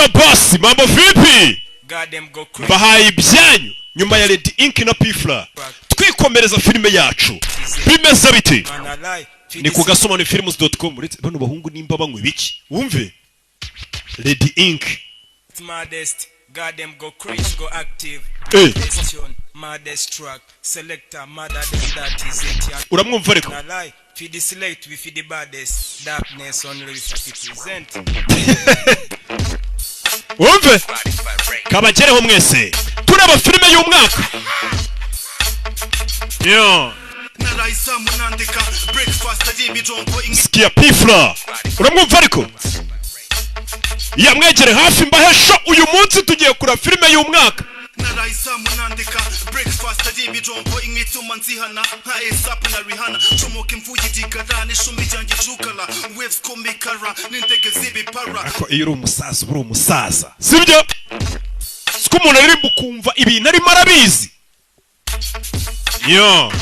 Aya basi, mambo vipi? Goddamn go crazy. Bahaye ibyanyu nyuma ya Red Ink na P Fla, twikomereza filime yacu. Bimeze biti? Man alive. Ni ku gasobanufilms.com. Uretse bano bahungu, nimba banywa ibiki, wumve Red Ink. Maddest. Goddamn go crazy. Go active. Eh. Best tune. Maddest track. Selector. Mother them, that is it. Yeah. Uramwumva ariko. Man alive. Feed the select, we feed the baddest. Darkness only we fi present. Wumve kabagereho mwese, tureba filime y'umwaka yo. Narayizamu nandika breakfast ari ibirungo. Sikia P Fla, uramwumva ariko, yamwegere hafi mbahesha. Uyu munsi tugiye kureba filime y'umwaka. Narayizamu nandika breakfast ari ibirungo, inkituma nzihana nka ASAP na Rihanna, comoka imvuye irigara n'ishumi ryanjye cukara waves komikara n'indege z'ibipara. Ariko iyo uri umusaza uba uri umusaza, sibyo? Siko umuntu aririmba ukumva ibintu arimo arabizi yo.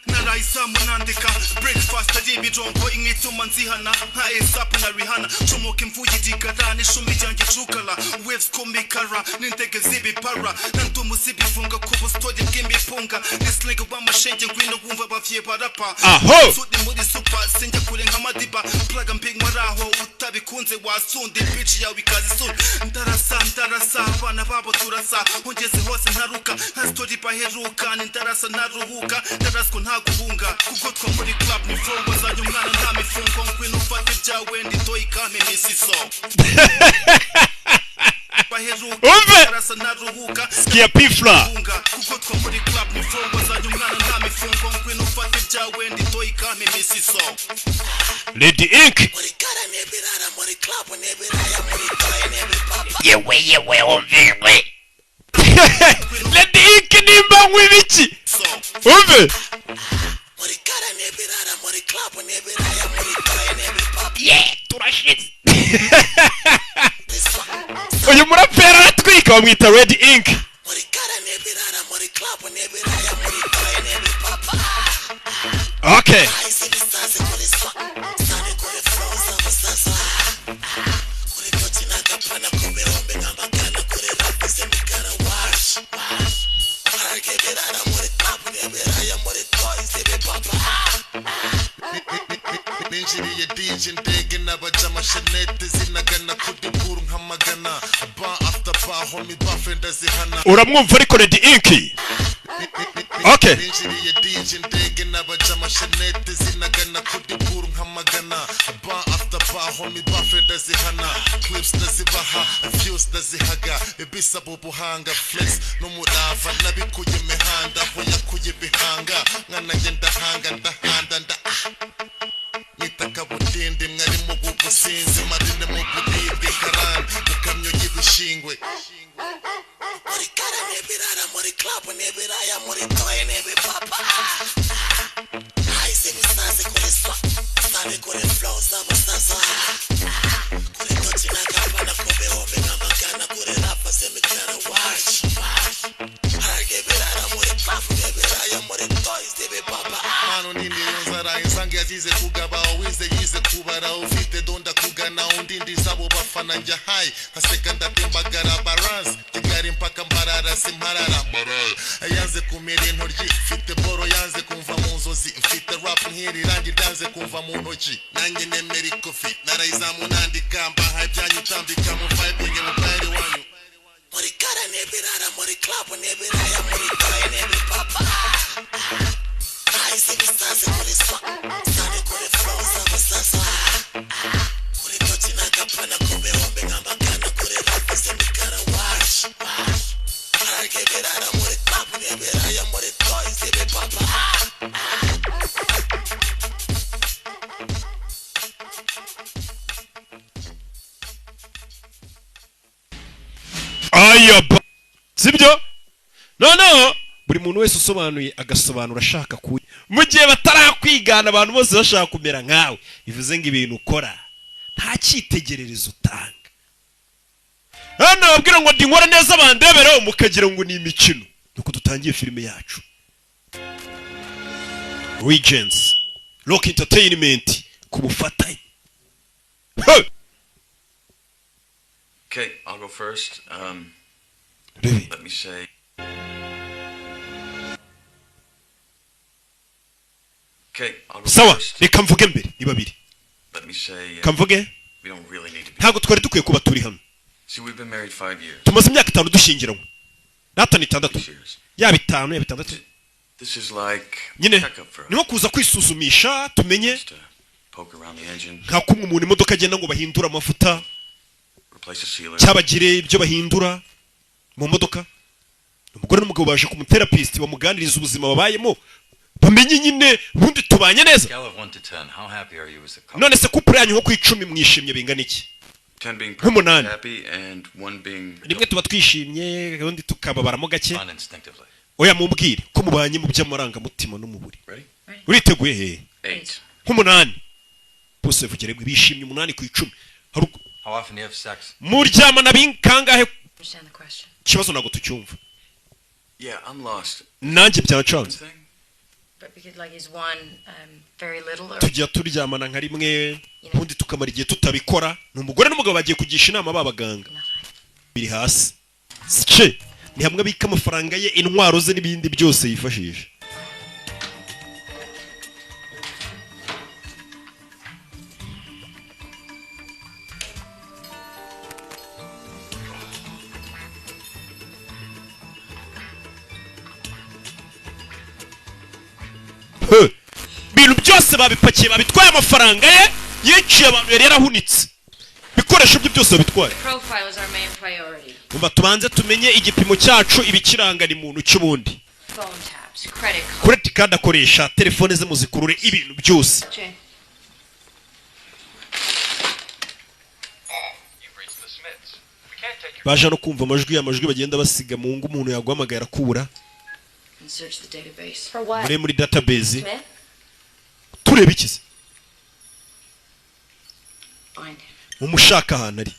Narayizamu nandika breakfast ari ibirungo, inkituma nzihana nka ASAP na Rihanna, comoka imvuye irigara n'ishumi ryanjye cukara waves komikara n'indege z'ibipara, nandumu zibifunga ku bustori bw'imipunga n'isling w'amashenge. Ngwino wumva abavye barapa. Aho! Sudi muri super, sinjya kure nka Madiba, plaga mbinywa raho utabikunze wasunda bitch yawe ikaza isura. Ndarasa ndarasa abana babo turasa, ungeze hose ntaruka nka story baheruka, ni ndarasa ntaruhuka, ndaraswa nta guhunga, kuko twa muri club ni flow wazanye umwana nta mifungo. Ngwino ufate ibyawe, nditoye ikame imisiso baheruka. Umve! Ndarasa ntaruhuka. Sikia P Fla. Guhunga, kuko twa muri club ni flow wazanye umwana nta mifungo. Ngwino ufate ibyawe, nditoye ikame imisiso. Red Ink. Muri kara n'ibirara, muri club n'ibiraya, muri toye n'ibipapa. Yewe yewe, wumvijwe Red Ink, nimba nywa ibiki? So Wumve. Muri kara n'ibirara, muri club n'ibiraya, muri toye n'ibipapa. Ye, turashize. Uyu muraperi aratwika, bamwita Red Ink. Muri kara n'ibirara, muri club n'ibiraya, muri toye n'ibipapa. Okay. Ahise ibisazi kuri swa sani, kuri flow z'abasaza, kuri toki n'agapana, ku bihumbi nk'amagana, kuri rap z'imikara, wash wash hararya ibirara, muri club n'ibiraya, muri toye z'ibipapa. Ninjiriye DJ ndege n'abaja amashenete zinagana kuri buru nkamagana bar after bar, homie bafe ndazihana. Uramwumva ariko Red Ink. Okay. Ninjiriye DJ ndege n'abaja amashenete zinagana kuri buru nkamagana bar after bar, homie bafe ndazihana, clips ndazibaha, views ndazihaga, ibisaba ubuhanga, flex n'umurava nabikuye imihanda aho yakuye ibihanga. Mwana njye ndahanga ndahanda nda nita kabutindi, mwari mu businzi, marine mu buribwe, karani mu kamyo y'ibishingwe. Muri kara n'ibirara, muri club n'ibiraya, muri toye n'ibipapa. Ahise ibisazi kuri swa sani, kuri flow z'abasaza, kuri toki n'agapana, ku bihumbi nk'amagana, kuri rap z'imikara, wash wash hararya ibirara, muri club n'ibiraya, muri toye z'ibipapa. Mano nini nzara insange yazize kugaba, uwize yize kubara, ufite donda kugana undi ndizabo bafana, njya hayi nkaseka ndatembagara balance Kigali mpaka Mbarara, simparara yanze kumira intoryi, mfite boro yanze kumva mu nzozi, mfite rap nk'iri rangi ryanze kumva mu ntoki, nanjye nemera ikofi narayizamu nandika mbaha ibyanyu utambika mu vibe mu bayeri wanyu. Muri kara n'ibirara, muri club n'ibiraya, muri toye n'ibipapa. Ahise ibisazi kuri swa sani, kuri flow z'abasaza, kuri toki n'agapana, ku bihumbi nk'amagana, kuri rap z'imikara, wash wash hararya ibirara, muri club n'ibiraya, muri toye z'ibipapa. Aya ba, sibyo? Noneho buri muntu wese usobanuye agasobanura ashaka ku mu gihe batarakwigana, abantu bose bashaka kumera nkawe, bivuze ngo ibintu ukora nta cyitegererezo utanga. Hano babwira ngo ndi nkora neza bandebereho, mukagira ngo ni imikino. Nuko dutangiye filime yacu, Regents Rock Entertainment ku bufatanye. Hey! Okay, I'll go first. Rebe. Let me say. Okay, I'll go Sawa, first. reka mvuge mbere, ni babiri. Let me say, Kamvuge. we don't really need to be. Ntabwo twari dukwiye kuba turi hano. See, we've been married 5 years. Tumaze imyaka 5 dushyingiranywe, natanu, 6, yaba 5, yaba 6. This is like Nyine checkup for us. ni nko kuza kwisuzumisha tumenye. Poke around the engine, Nka kumwe umuntu imodoka agenda ngo bahindure amavuta, replace a sealer. cyabagire ibyo bahindura mu modoka. Umugore n'umugabo baje ku mutherapist bamuganiriza ubuzima babayemo, bamenye nyine ubundi tubanye neza. Scale of 1 to 10, how happy are you as a couple? None se couple yanyu nko ku 10 mwishimye bingana iki? 10 being Nk'umunani. happy and one being Rimwe tuba twishimye, ubundi tukababaramo gake. Fun instinctively. Oya, mumbwire ko mubanye mu by'amarangamutima no mu buri. Ready? Uriteguye hehe? 8. Nk'umunani bose vugere bishimye, 8 ku 10. Hari How often do you have sex? Muryamana kangahe? Understand the question. Ikibazo ntabwo tucyumva. Yeah, I'm lost. Nanjye byancanze. But because, like, is one very little or Tujya turyamana nka rimwe, ubundi tukamara igihe tutabikora. Ni umugore n'umugabo bagiye kugisha inama b'abaganga. Biri hasi sice, ni hamwe abika amafaranga ye, intwaro ze n'ibindi byose yifashisha. He! Ibintu byose babipakiye, babitwaye, amafaranga ye, yiciye abantu, yari yarahunitse, ibikoresho bye byose babitwaye. Profile is our main priority. Umva, tubanze tumenye igipimo cyacu, ibikiranga ni muntu cy'ubundi. Phone taps, credit cards. Credit card akoresha, telefone ze muzikurure, ibintu byose. Jane. Baje no kumva amajwi, amajwi bagenda basiga mu ngo, umuntu yaguhamagaye arakubura. And search the database. For what? Muri database. Smith? Tureba ikize. Find him. Mumushaka ahantu ari.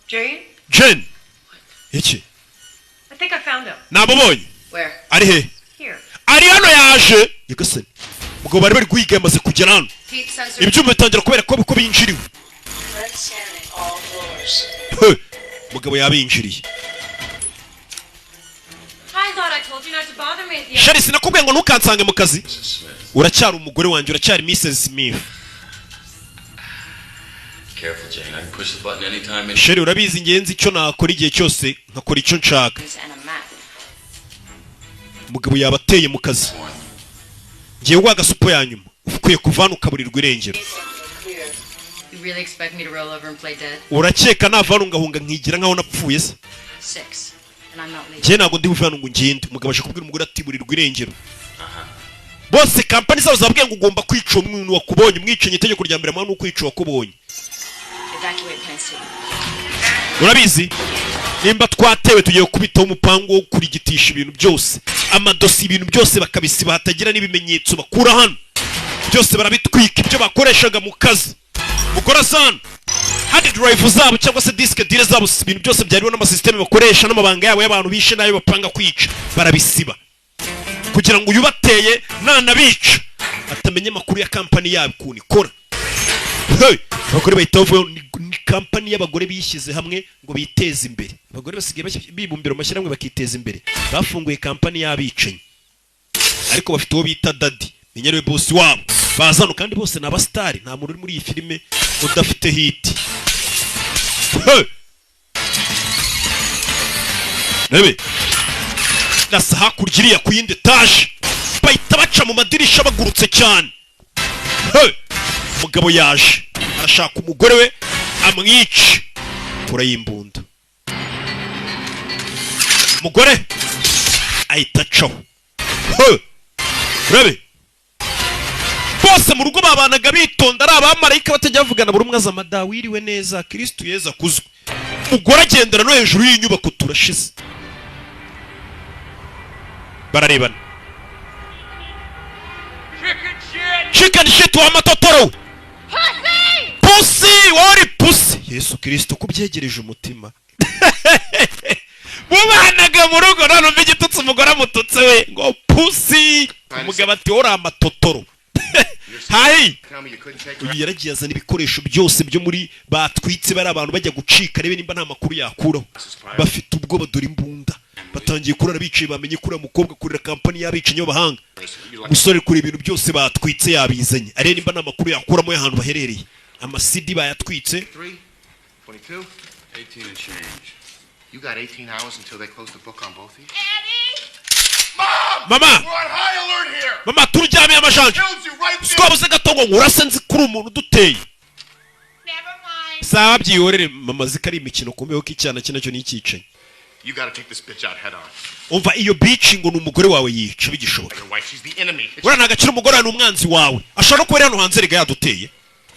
Jane? Jane, iki? I think I found him. Namubonye. Where? Ari he? Here. Ari hano, yaje. Nyagasani, umugabo bari bari guhiga yamaze kugera hano. Heat sensor. Ibyuma bitangira kubera ko binjiriwe. Red scanning all floors. He! Umugabo yabinjiriye. I thought I told you not to bother me at the Chérie, sinakubwiye ngo ntukansange mu kazi? Uracyari umugore wanjye, uracyari Mrs Smith. Careful, Jane. I can push the button anytime. Any- Chérie, urabizi ingenzi icyo nakora igihe cyose, nkakora icyo nshaka. And a map. Umugabo yaba ateye mu kazi. Ngiye guha agasupo ya nyuma, ukwiye kuva hano ukaburirwa irengero. You really expect me to roll over and play dead? Urakeka nava hano ngahunga nkigira nkaho napfuye se? 6. And I'm not leaving. Njye ntabwo ndi buve hano ngo ngende. Umugabo aje kubwira umugore ati burirwa irengero. Bose kampani zabo zababwiye ngo ugomba kwica umuntu wakubonye, umwicanyi, itegeko rya mbere ni ukwica uwakubonye. Evacuate Plant C. Urabizi, nimba twatewe tugiye kubitaho umupango wo kurigitisha ibintu byose, amadosiye, ibintu byose bakabisiba, hatagira n'ibimenyetso bakura hano, byose barabitwika, ibyo bakoreshaga mu kazi. Mukora sana hard drive zabo cyangwa se disque dur zabo, ibintu byose byariho n'amasisiteme bakoresha n'amabanga yabo y'abantu bishe n'ayo bapanga kwica, barabisiba kugira ngo uyu ubateye nanabica atamenya amakuru ya kampani yabo ukuntu ikora. Hey! Abagore bahita bavuga ni kampani y'abagore bishyize hamwe ngo biteze imbere. Abagore basigaye bibumbira mu mashyirahamwe bakiteza imbere. Bafunguye kampani y'abicanyi, ariko bafite uwo bita Daddy, menya ariwe bosi wabo. Bazano kandi bose ni abasitari, nta muntu uri muri iyi filime udafite hit. Hey! Rebe nasa hakurya iriya ku yindi etaje, bahita baca mu madirisha bagurutse cyane. Hey! Umugabo yaje arashaka umugore we amwice. Kurayimbunda, umugore ahita acaho. Hey! Urabe bose mu rugo babanaga bitonda, ari abamarayika, batajya bavugana, buri umwe aza amada wiriwe neza, Kirisitu Yezu akuzwe. Umugore agendera no hejuru y'inyubako. Turashize, bararebana. Chicken shit wa matotoro, pussy, wari pussy. Yesu Kirisito, kubyegereje umutima. Mubanaga mu rugo, none umva igitutsi umugore amututse we ngo pussy, umugabo ati uri amatotoro. Hayi. Tell me you couldn't take her. Uyu yaragiye azana ibikoresho byose byo muri batwitse, bari abantu bajya gucika, arebe nimba nta makuru yakuraho. Bafite ubwoba, dore imbunda, batangiye kurara bicaye. Bamenye ko uriya mukobwa akorera kampani y'abicanyi b'abahanga. Umusore kure ibintu byose batwitse yabizanye, arebe nimba nta makuru yakuramo y'ahantu baherereye. Amasidi bayatwitse. 3, 22. 18 and change. You got 18 hours until they close the book on both of you. Mama! We're on high alert here. Mama, turyamiye amajanja. Killed you right there. Twabuze gato ngo nkurase, nzi kuri umuntu uduteye. Sawa, byihorere mama, ziko ari imikino. Kumbeho ko icyana cye nacyo ni icyicanyi. You got to take this bitch out head on. Umva, iyo bitch ngo ni umugore wawe, yica bigishoboka. Your wife, she's the enemy. It's Uriya ntabwo akiri umugore wawe, ni umwanzi wawe. Ashobora no kuba ari hano hanze rega yaduteye.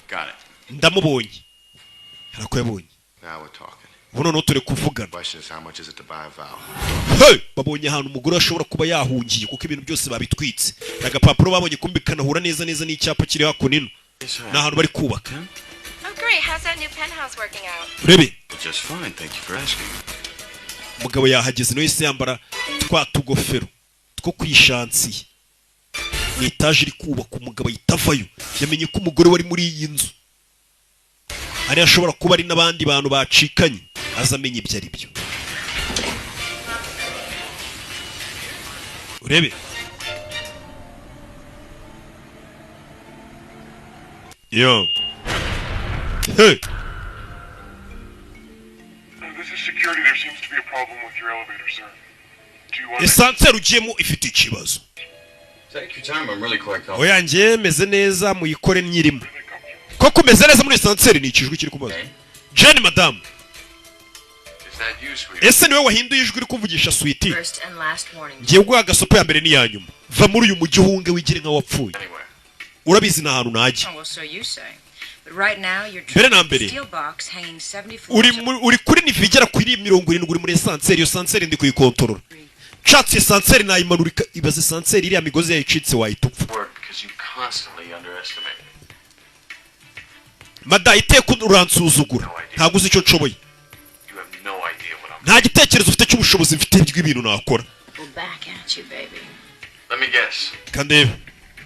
Got it. Ndamubonye, hari ako yabonye. Now we're talking. Ubu noneho turi kuvugana. Question is, how much is it to buy a vowel? Hey! Babonye ahantu umugore ashobora kuba yahungiye, kuko ibintu byose babitwitse. Ni agapapuro babonye, kumbi kanahura neza neza n'icyapa kiri hakuno ino. Ni ahantu bari kubaka. Oh, great. How's that new penthouse working out? Urebe. Just fine, thank you for asking. Umugabo yahageze, nawe yahise yambara twa tugofero two kwishansiye. Ni etaje iri kubaka. Umugabo ahita avayo, yamenye ko umugore wari muri iyi nzu ariyo, ashobora kuba ari n'abandi bantu bacikanye, aza amenya ibyo ari byo. Urebe yo, hey. This is security. There seems to be a problem with your elevator, sir. Do you want Ascenseur ugiyemo ifite ikibazo. Take your time, I'm really quite comfortable. Oya, njye meze neza, muyikore nyirimo. Koko umeze neza muri ascenseur? Ni ikijwi kiri kubaza Jane. Madamu. Is that you, sweetie? Ese niwe wahinduye ijwi uri kuvugisha, sweetie? First and last warning. Ngiye guha agasopo ya mbere n'iya nyuma. Va muri uyu mujyi, uhunge, wigire nka wapfuye. Urabizi, ni ahantu najya. Oh, well, so you say. But right now, you're Mbere na trapped in a mbere, steel box hanging 70 floors uri uri kuri niveau igera kuri 70, uri muri ascenseur. Iyo ascenseur ndi kuyikontorora. Nshatse ascenseur nayimanura ibaze ascenseur iriya migozi yayicitse, wahita upfa. Work because you constantly underestimate me. Mada, iteka uransuzugura, ntabwo uzi icyo nshoboye. You have no idea what I'm. Nta gitekerezo ufite cy'ubushobozi mfite bw'ibintu nakora. Well, back at you, baby. Let me guess. Kandebe.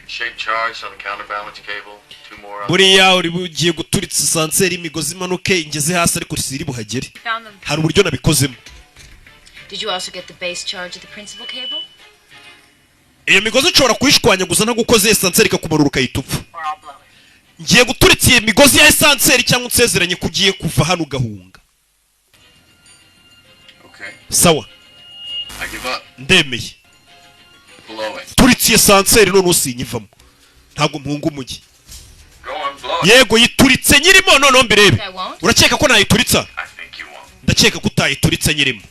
Shape charge on the counterbalance cable. Two more on. Buriya uri bugiye guturitsa ascenseur, imigozi imanuke ingeze hasi, ariko siri buhagere. Found them. Hari uburyo nabikozemo. Did you also get the base charge of the principal cable? Iyo migozi nshobora kuyishwanyaguza ntagukoze, ascenseur ikakumanura ukahita upfa. Or I'll blow it. Ngiye guturitsa iyi migozi ya ascenseur, cyangwa unsezeranye ko ugiye kuva hano ugahunga. Okay. Sawa. I give up. Ndemeye. Blow it. Turitse iyi ascenseur none usinyivamo, ntabwo mpunga umujyi. Go on, blow it. Yego, yituritse nyirimo noneho mbirebe. I won't? Urakeka ko nayituritsa? I think you won't. Ndakeka ko utayituritse nyirimo.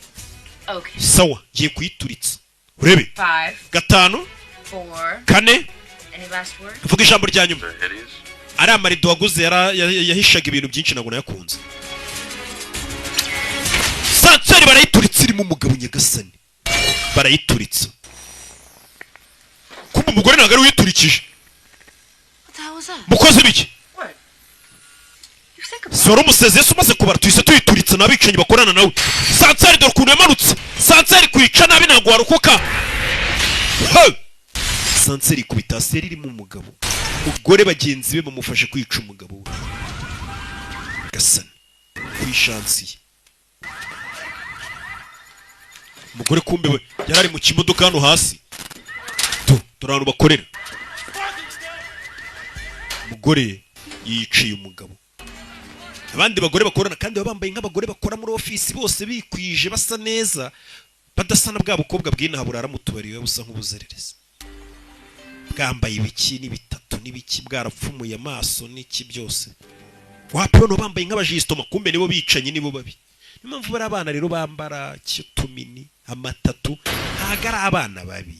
Okay. Sawa, ngiye kuyituritsa urebe. 5, 5, 4. 4. Any last word? Vuga ijambo rya nyuma. They're hideous. Ari amarido waguze yahishaga ibintu byinshi, ntabwo nayakunze. Ascenseur barayituritse irimo umugabo. Nyagasani, barayituritse. Kumva umugore ntabwo ari uyiturikije. What the hell was that? Mukozi biki? What? You think about Si wari umusezeye se? Umaze kubara tuhise tuyituritse n'abicanyi bakorana nawe. Ascenseur dore ukuntu yamanutse. Ascenseur kwica nabi, ntabwo warokoka. Hey! Ascenseur ikubita hasi yari irimo umugabo. Umugore bagenzi be bamufashe kwica umugabo we. Gasani kwishansiye umugore, kumbe we yari ari mu kimodoka hano hasi. Tu dore ahantu bakorera. Umugore yiciye umugabo. Abandi bagore bakorana kandi baba bambaye nk'abagore bakora muri ofisi, bose bikwije, basa neza, badasa na bwa bukobwa bw'inaha burara mu tubari, buba busa nk'ubuzererezi, bwambaye ibiki n'ibitatu n'ibiki, bwarapfumuye amaso n'iki byose. Wapi, bano bambaye nk'abajisitoma, kumbe nibo bicanyi, nibo babi. Niyo mpamvu bari abana rero bambara tumini amatatu, ntabwo ari abana babi.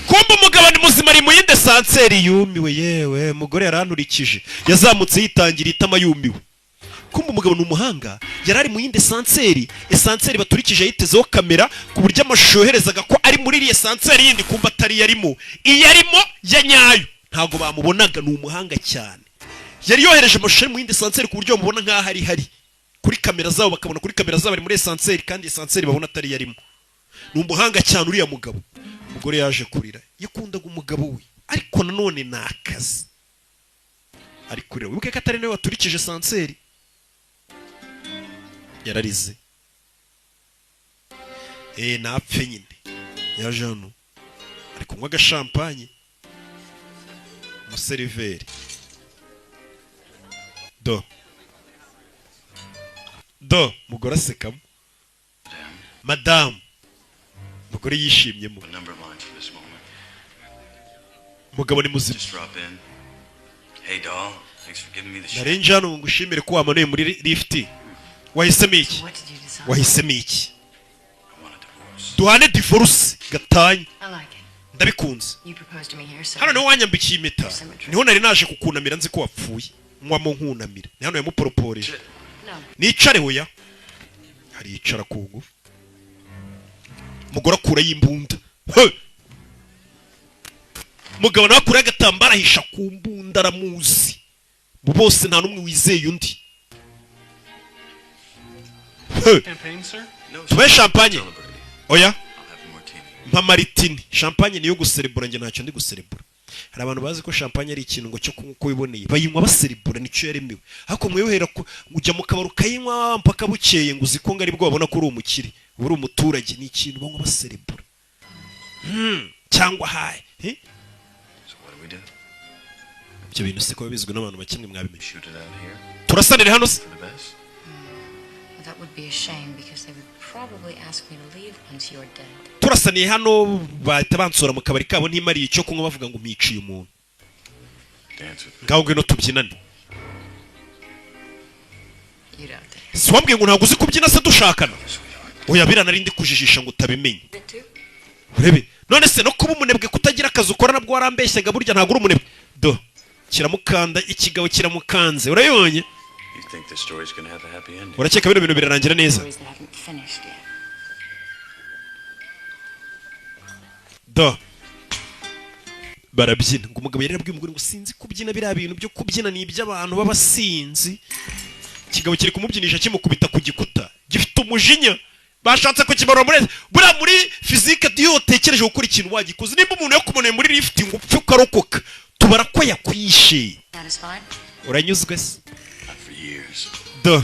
Kumbe umugabo ni muzima, ari mu yindi ascenseur. Yumiwe yewe, umugore yaranturikije, yazamutse yitangira itama, yumiwe. Kumbe umugabo ni umuhanga, yari ari mu yindi ascenseur. Ascenseur baturikije yitezeho kamera, ku buryo amashusho yoherezaga ko ari muri iriya ascenseur yindi, kumbe atari yarimo. Iyo arimo ya nyayo ntabwo bamubonaga. Ni umuhanga cyane, yari yohereje amashusho ari mu yindi ascenseur, ku buryo bamubona nk'aho ari hari kuri kamera zabo, bakabona kuri kamera zabo ari muri ascenseur, kandi ascenseur babona atari yarimo. Ni umuhanga cyane uriya mugabo. Umugore yaje kurira, yakundaga umugabo we. Ariko nanone ni akazi. Ari kurira, wibuke ko atari nawe waturikije ascenseur. Yararize. Napfe nyine. Yaje hano ari kunywa agashampanye. Umuseriveri do do, mugore asekamo. Madamu, mugore yishimyemo. A number of lines for this moment. Umugabo ni muzima. Just drop in. Hey, doll. Thanks for giving me the shit. Narenje hano ngo ngushimire ko wamanuye muri lift. Wahisemo iki? Wahisemo iki? Duhane divorce, gatanya. I like it. Ndabikunze. You proposed to me here, so Hano niho wanyambikiye impeta, niho nari naje kukunamira, nzi ko wapfuye, nywamo nkunamira. Ni hano yamuporoporeje. No. Nicare? Hoya, aricara ku ngufu. Umugore akurayo imbunda. He! Umugabo nawe akurayo agatambaro ahisha ku mbunda, aramuzi. Bose nta n'umwe wizeye undi. He! Champagne, sir? Tubahe champagne? Oya, mpa martini. Champagne niyo guserebura, njye ntacyo ndi guserebura. Hari abantu bazi ko champagne ari ikintu ngo cyo kunywa uko wiboneye. Bayinywa baserebura, nicyo yaremewe. Ariko mwiyohera ko ujya mu kabari ukayinywa mpaka bukeye, ngo uzi ko ngo aribwo babona ko uri umukire, uba uri umuturage. Ni ikintu banywa baserebura. Cyangwa haye, eh? So what do we do? Ibyo bintu se ko bizwi n'abantu bakimwe mwabimenye? Shoot it out here? Turasanire hano se? For the best? Well, that would be a shame because they would probably ask me to leave once you're dead. Turasaniye hano bahita bansora mu kabari kabo ntimariye icyo kunywa, bavuga ngo mpiciye umuntu. Dance with me. Ngaho ngwino tubyinane. You don't dance. Si wambwiye ngo ntabwo uzi kubyina se dushakana? Oya, biriya nari ndi kujijisha ngo utabimenye. Urebe none se no kuba umunebwe, kutagira akazi ukora, nabwo warambeshyaga. Burya ntabwo uri umunebwe. Do kiramukanda, ikigabo kiramukanze, urabibonye? You think this story's gonna have a happy ending? Urakeka bino bintu birarangira neza? Stories that haven't finished yet. Do barabyina. Ngo umugabo yari yarabwiye umugore ngo sinzi kubyina, biriya bintu byo kubyina ni iby'abantu b'abasinzi. Ikigabo kiri kumubyinisha kimukubita ku gikuta, gifite umujinya. Bashatse kukibarura muri buriya muri fizike. Iyo utekereje gukora ikintu wagikoze, nimba umuntu yakumanuye muri lift ngo upfe ukarokoka, tubara ko yakwishe. Satisfied? Uranyuzwe se? Not for years. Do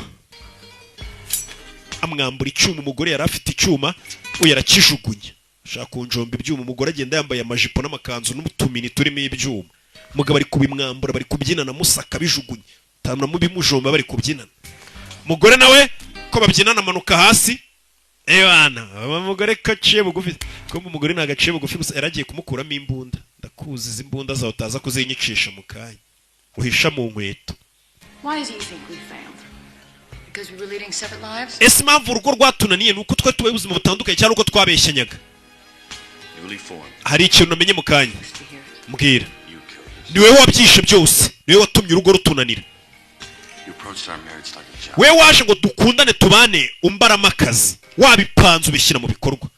amwambura icyuma. Umugore yari afite icyuma, we yarakijugunya. Ashaka kunjomba ibyuma. Umugore agenda yambaye amajipo n'amakanzu n'utumini turimo ibyuma. Umugabo ari kubimwambura, bari kubyinana, musaka bijugunya tanamubimujomba, bari kubyinana. Umugore nawe ko babyinana amanuka hasi. Ebana umugore ko aciye bugufi, ko umugore ntabwo aciye bugufi gusa, yaragiye kumukuramo imbunda. Ndakuzi izi mbunda zawe, utaza kuzinyicisha mu kanya uhisha mu nkweto. Why do you think we failed? Because we were leading separate lives? Ese impamvu urugo rwatunaniye ni uko twari tubaye ubuzima butandukanye, cyangwa uko twabeshyanyaga? Newly formed. Hari ikintu namenye mu kanya. Mbwira. Ni wowe wabyishe byose, ni wowe watumye urugo rutunanira. You approached our marriage like a job. We waje ngo dukundane tubane, umbaramo akazi, wabipanze ubishyira mu bikorwa.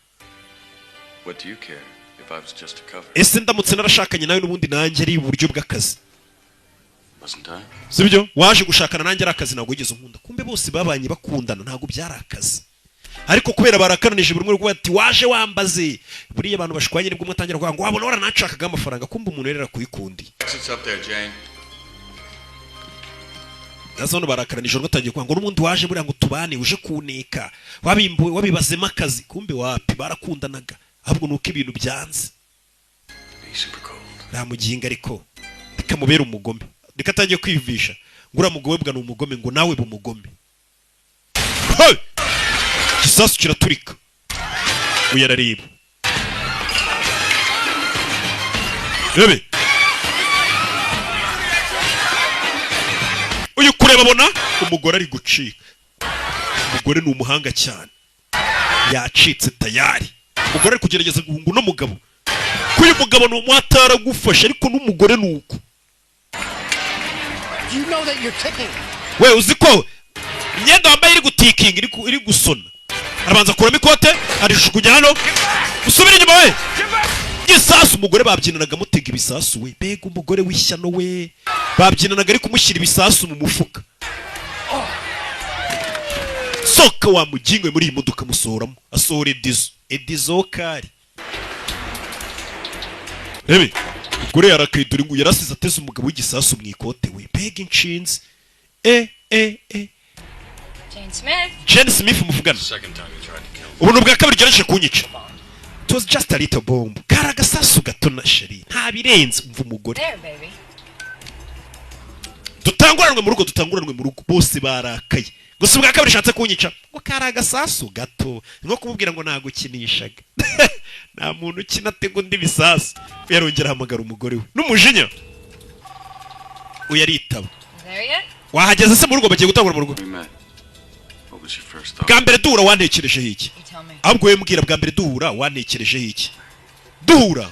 What do you care if I was just a cover? Ese ndamutse narashakanye nawe n'ubundi nanjye ari uburyo bw'akazi? Wasn't I? Sibyo? Waje gushakana nanjye ari akazi, ntabwo wigeze unkunda. Kumbe bose babanye bakundana, ntabwo byari akazi, ariko kubera barakaranije, buri umwe aravuga ati waje wambaze. Buriya abantu bashwanye nibwo umwe atangira kuvuga ngo wabona waranashakaga amafaranga. Kumbe umuntu rero arakuyikundiye. Exit's up there, Jane. Nazo hano barakaranije, umwe atangiye kuvuga ngo n'ubundi waje buriya ngo tubane uje kuneka, wabimbuwe, wabibazemo akazi. Kumbe wapi, barakundanaga, ahubwo ni uko ibintu byanze. Be super cold. Nta muginga, ariko reka mubere umugome. Reka atangiye kwiyumvisha ngo uriya mugome bwa ni umugome, ngo nawe bumugome. Hey! Igisasu kiraturika, uyu arareba. Rebe uyu kureba, abona umugore ari gucika. Umugore ni umuhanga cyane, yacitse tayari. Umugore ari kugerageza guhunga uno mugabo, ko uyu mugabo ni umuhatara agufasha, ariko n'umugore ni uko. You know that you're ticking. We, uzi ko imyenda wambaye iri gutikinga, iri gusona? Arabanza akuramo ikote arijugunya hano. Usubire inyuma we! Igisasu! Umugore babyinanaga amutega ibisasu. We, mbega umugore w'ishyano we! Babyinanaga ari kumushyira ibisasu mu mufuka. Soka wa mugingo we muri iyi modoka! Musohoramo, asohora edizo, edizo kari rebe. Gore yarakaye, dore ngo yarasize ateze umugabo w'igisasu mu ikote we. Mbega inshinzi! E e e! Jane Smith. Jane Smith muvugana. Second time you tried to kill me. Ubu ni ubwa kabiri ugerageje kunyica. It was just a little bomb, kari agasasu gato na chérie, nta birenze. Umva umugore. There, baby. Dutanguranwe mu rugo, dutanguranwe mu rugo. Bose barakaye. Gusa ubwa kabiri ushatse kunyica ngo kari agasasu gato, ni nko kumubwira ngo nagukinishaga. Nta muntu ukina atega undi bisasu. Yarongera ahamagara umugore we n'umujinya, uyu aritaba. There yet? Wahageze se mu rugo? Bagiye gutangura mu rugo. We met. What was your first thought? Bwa mbere duhura wantekerejeho iki? You tell me. Ahubwo wowe mbwira, bwa mbere duhura wantekerejeho iki? Duhura.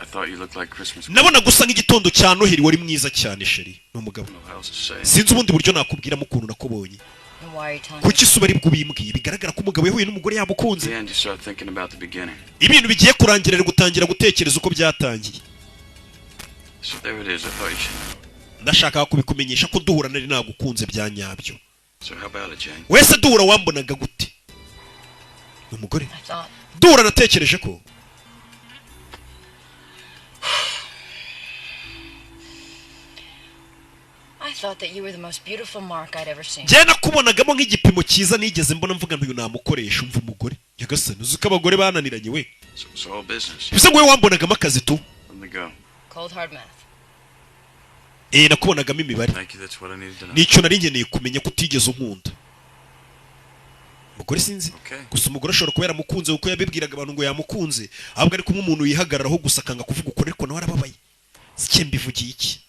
I thought you looked like Christmas. Nabona gusa nk'igitondo cya Noheli, wari mwiza cyane chérie. Ni umugabo. I don't know how else to say. Sinzi ubundi buryo nakubwiramo ukuntu nakubonye. And why are you telling me? Kuki isuba ari bwo ubimbwiye? Bigaragara ko umugabo yahuye n'umugore yamukunze. At the end, you start thinking about the beginning. Ibintu bigiye kurangira, ari gutangira gutekereza uko byatangiye. So there it is. I thought you should know. Ndashaka kubikumenyesha ko duhura nari nagukunze bya nyabyo. So how about it, Jane? Wese duhura wambonaga gute? Ni umugore. I thought Duhura natekereje ko I thought that you were the most beautiful mark I'd ever seen. Njyewe nakubonagamo nk'igipimo cyiza nigeze mbona, mvuga ngo uyu namukoresha. Umva umugore, nyagasani, uzi ko abagore bananiranye we. So it's all business. Bivuze ngo wowe wambonagamo akazi tu. Let me go. Cold hard math. Eh, nakubonagamo imibare. Thank you. That's what I needed to know. Nicyo nari nkeneye kumenya, ko utigeze unkunda. Umugore sinzi. Okay. Gusa umugore ashobora kuba yaramukunze kuko yabibwiraga abantu ngo yamukunze, ahubwo ari kumwe umuntu yihagararaho gusa akanga kuvuga ukuri, ariko nawe arababaye. Sike mbivugiye iki?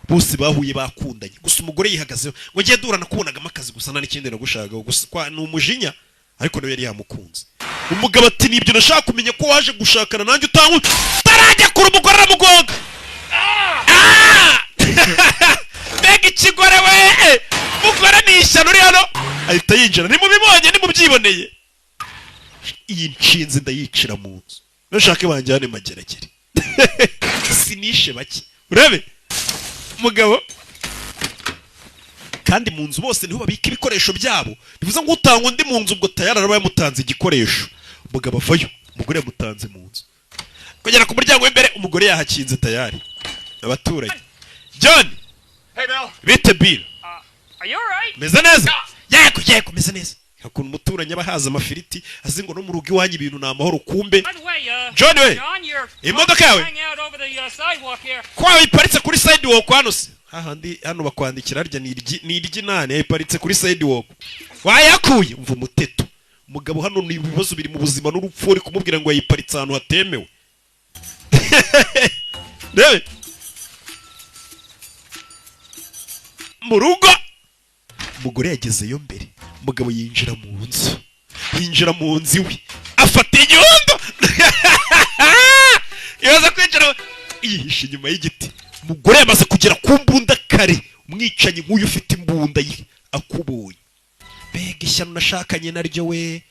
Bose bahuye bakundanye, gusa umugore yihagazeho ngo ngiye duhura nakubonagamo akazi gusa, nta n'ikindi nagushakaga. Gusa kwa ni umujinya, ariko nawe yari yamukunze. Umugabo ati: "Nibyo nashaka kumenya, ko waje gushakana nanjye utankuye." Tarajya kure, umugore aramugonga. Ah! Mbega ikigore we! Mugore ni ishyano uri hano, ahita yinjira. Nimubibonye, nimubyiboneye, iyi nshinzi ndayicira mu nzu, nushake banjyane Mageragere, sinishe bake. Urebe mugabo, kandi mu nzu bose niho babika ibikoresho byabo, bivuze ngo utanga undi mu nzu ubwo tayari araba yamutanze igikoresho. Umugabo avayo, umugore yamutanze mu nzu. Kugera ku muryango w'imbere, umugore yahakinze tayari. Abaturanyi, John. Hey, Bill. Bite, Bill? Are you alright? Meze neza, yego yego, meze neza. Ukuntu umuturanyi aba ahaza amafiriti, azi ngo no mu rugo iwanyu ibintu ni amahoro, kumbe. By the way, John we, John, your imodoka yawe hang out over the sidewalk here. Ko wayiparitse kuri sidewalk hano se? Hahandi hano bakwandikira harya ni iry'inani? Yayiparitse kuri sidewalk, wayakuye? Umva umuteto. Umugabo hano ni ibibazo biri mu buzima n'urupfu, uri kumubwira ngo yayiparitse ahantu hatemewe. Rebe mu rugo, umugore yagezeyo mbere. Umugabo yinjira mu nzu, yinjira mu nzu iwe, afata inyundo, ibaza kwinjira, yihishe inyuma y'igiti. Umugore yamaze kugera ku mbunda kare. Umwicanyi nk'uyu ufite imbunda ye akubonye, mbega ishyano nashakanye naryo we!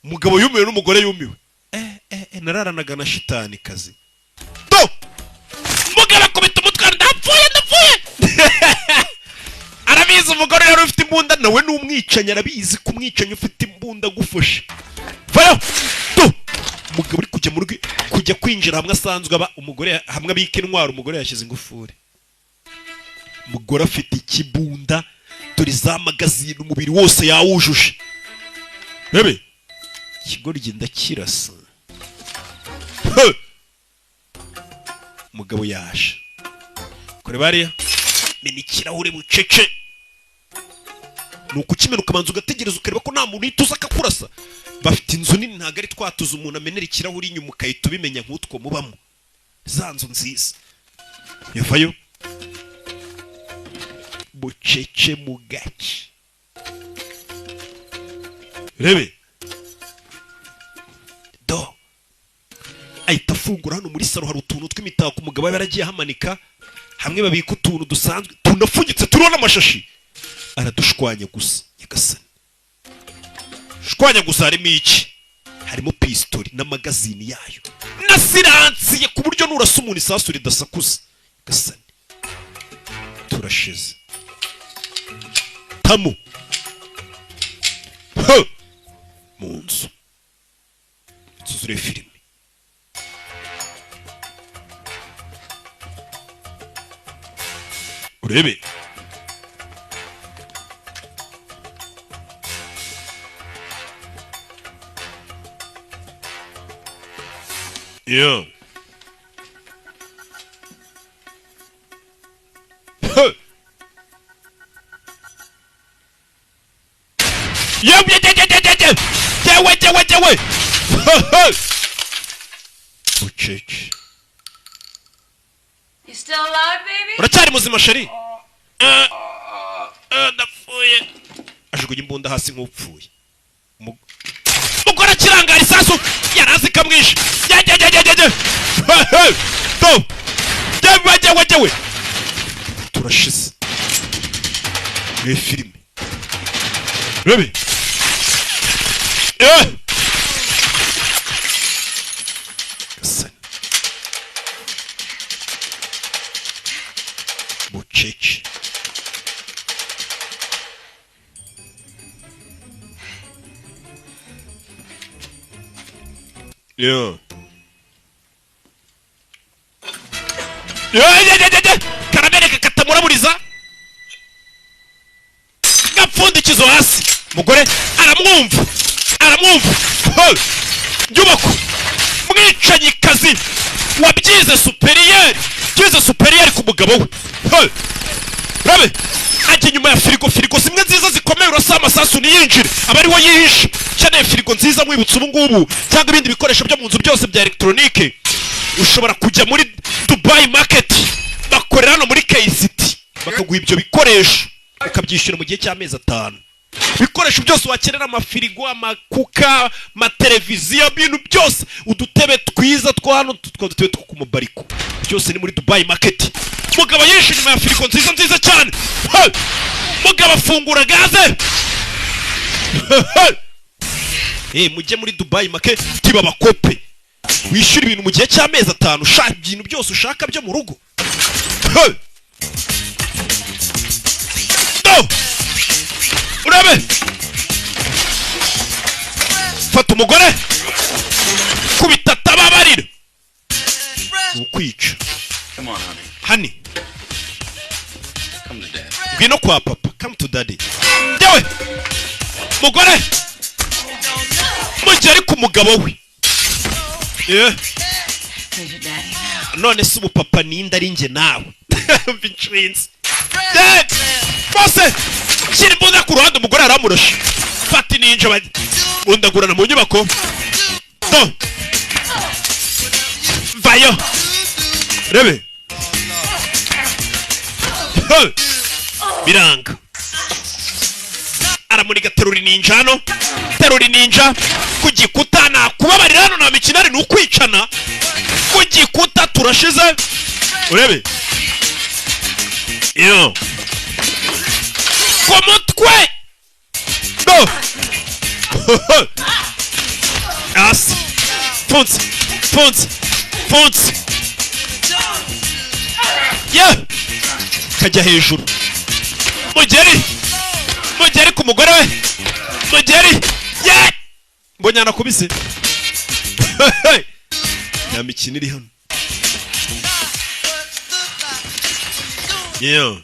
Umugabo yumiwe n'umugore yumiwe. Eh eh eh, nararanaga na shitani kazi do. Umugabo akubita umutwe: "Ndapfuye, ndapfuye!" Arabizi umugore yari ufite imbunda, nawe ni umwicanyi. Arabizi ko umwicanyi ufite imbunda agufashe vayo do. Umugabo uri kujya mu rugo, kujya kwinjira hamwe asanzwe aba umugore, hamwe abika intwaro, umugore yashyize ingufuri. Umugore afite ikibunda, dore za magazine, umubiri wose yawujuje. Rebe ikigoryi, ndakirasa. He! Umugabo yaje kure bariya, mena ikirahure bucece. Ni ukukimena ukabanza ugategereza, ukareba ko nta muntu uhita uza akakurasa. Bafite inzu nini, ntabwo ari twatuza umuntu amenera ikirahuri inyuma ukahita ubimenya nk'utwo mubamo. Za nzu nziza. Yavayo bucece mu gace. Rebe do, ahita afungura hano muri salo, hari utuntu tw'imitako umugabo aba yaragiye ahamanika, hamwe babika utuntu dusanzwe tunapfunyitse turiho n'amashashi. Aradushwanya gusa. Nyagasani, shwanya gusa. Harimo iki? Harimo pistori na magazine yayo na silencieux, ku buryo nurasa umuntu isasu ridasakuza. Nyagasani, turashize tamu. He! Mu nzu, inzu zuriye filime. Urebe. Yeah. Huh. Yewe. Bucece. You still alive, baby? Uracyari muzima chérie? Ndapfuye. Ajugunya imbunda hasi nk'upfuye. Umugore akirangara isasu yarazi kamwishe. Ye. Do. Yewe. Turashize. Ni filime. Rebe. Bucece. Yeah. Yeah. Karabereka katamuraburiza. Gapfundikizo hasi. Mugore aramwumva. Nyubako. Mwicanyi kazi wabyize superieur. Byize superieur ku mugabo we. Rabe. Ajya inyuma ya firigo zimwe nziza zikomeye urasa amasasu niyinjire abari wo yihishe. Cyane firigo nziza mwibutsa ubu ngubu cyangwa ibindi bikoresho byo mu nzu byose bya electronique. Ushobora kujya muri Dubai Market bakorera hano muri KCT bakaguha ibyo bikoresho ukabyishyura mu gihe cy'amezi 5. Ibikoresho byose wakenera, amafirigo, amakuka, amateleviziyo, ibintu byose, udutebe twiza two hano, two dutebe two ku mubariko, byose ni muri Dubai Market. Mugabo yishe inyuma ya firigo nziza nziza cyane. Mugabo afungura gaze. Mujye muri Dubai Market babakope, wishyura ibintu mu gihe cy'amezi 5, ushaka ibintu byose ushaka byo mu rugo. No! Urabe! Fata umugore kubita tababarira. Ukwica. Come on, honey. Honey. Come to dad. Ngwino kwa papa. Come to daddy. Yewe! Mugore! Mugere ku mugabo we. Yeah. None se ubu papa ninde ari nge nawe? Bitrinze. Dad! Bose! Shyira imbunda ku ruhande umugore aramurashe. Fata ninja bundagurana mu nyubako. Do. Vayo. Rebe. Biranga. Aramuniga terura ninja hano. Terura ninja ku gikuta na kubabarira hano na mikinari ni ukwicana. Ku gikuta turashize. Urebe. Yo. Ku mutwe. Go. As. Funze. Funze. Funze. Yeah. Kajya hejuru. Mugeri. Mugeri ku mugore we. Mugeri. Yeah. Mbonye anakubise. Nta mikino iri hano. Yeah.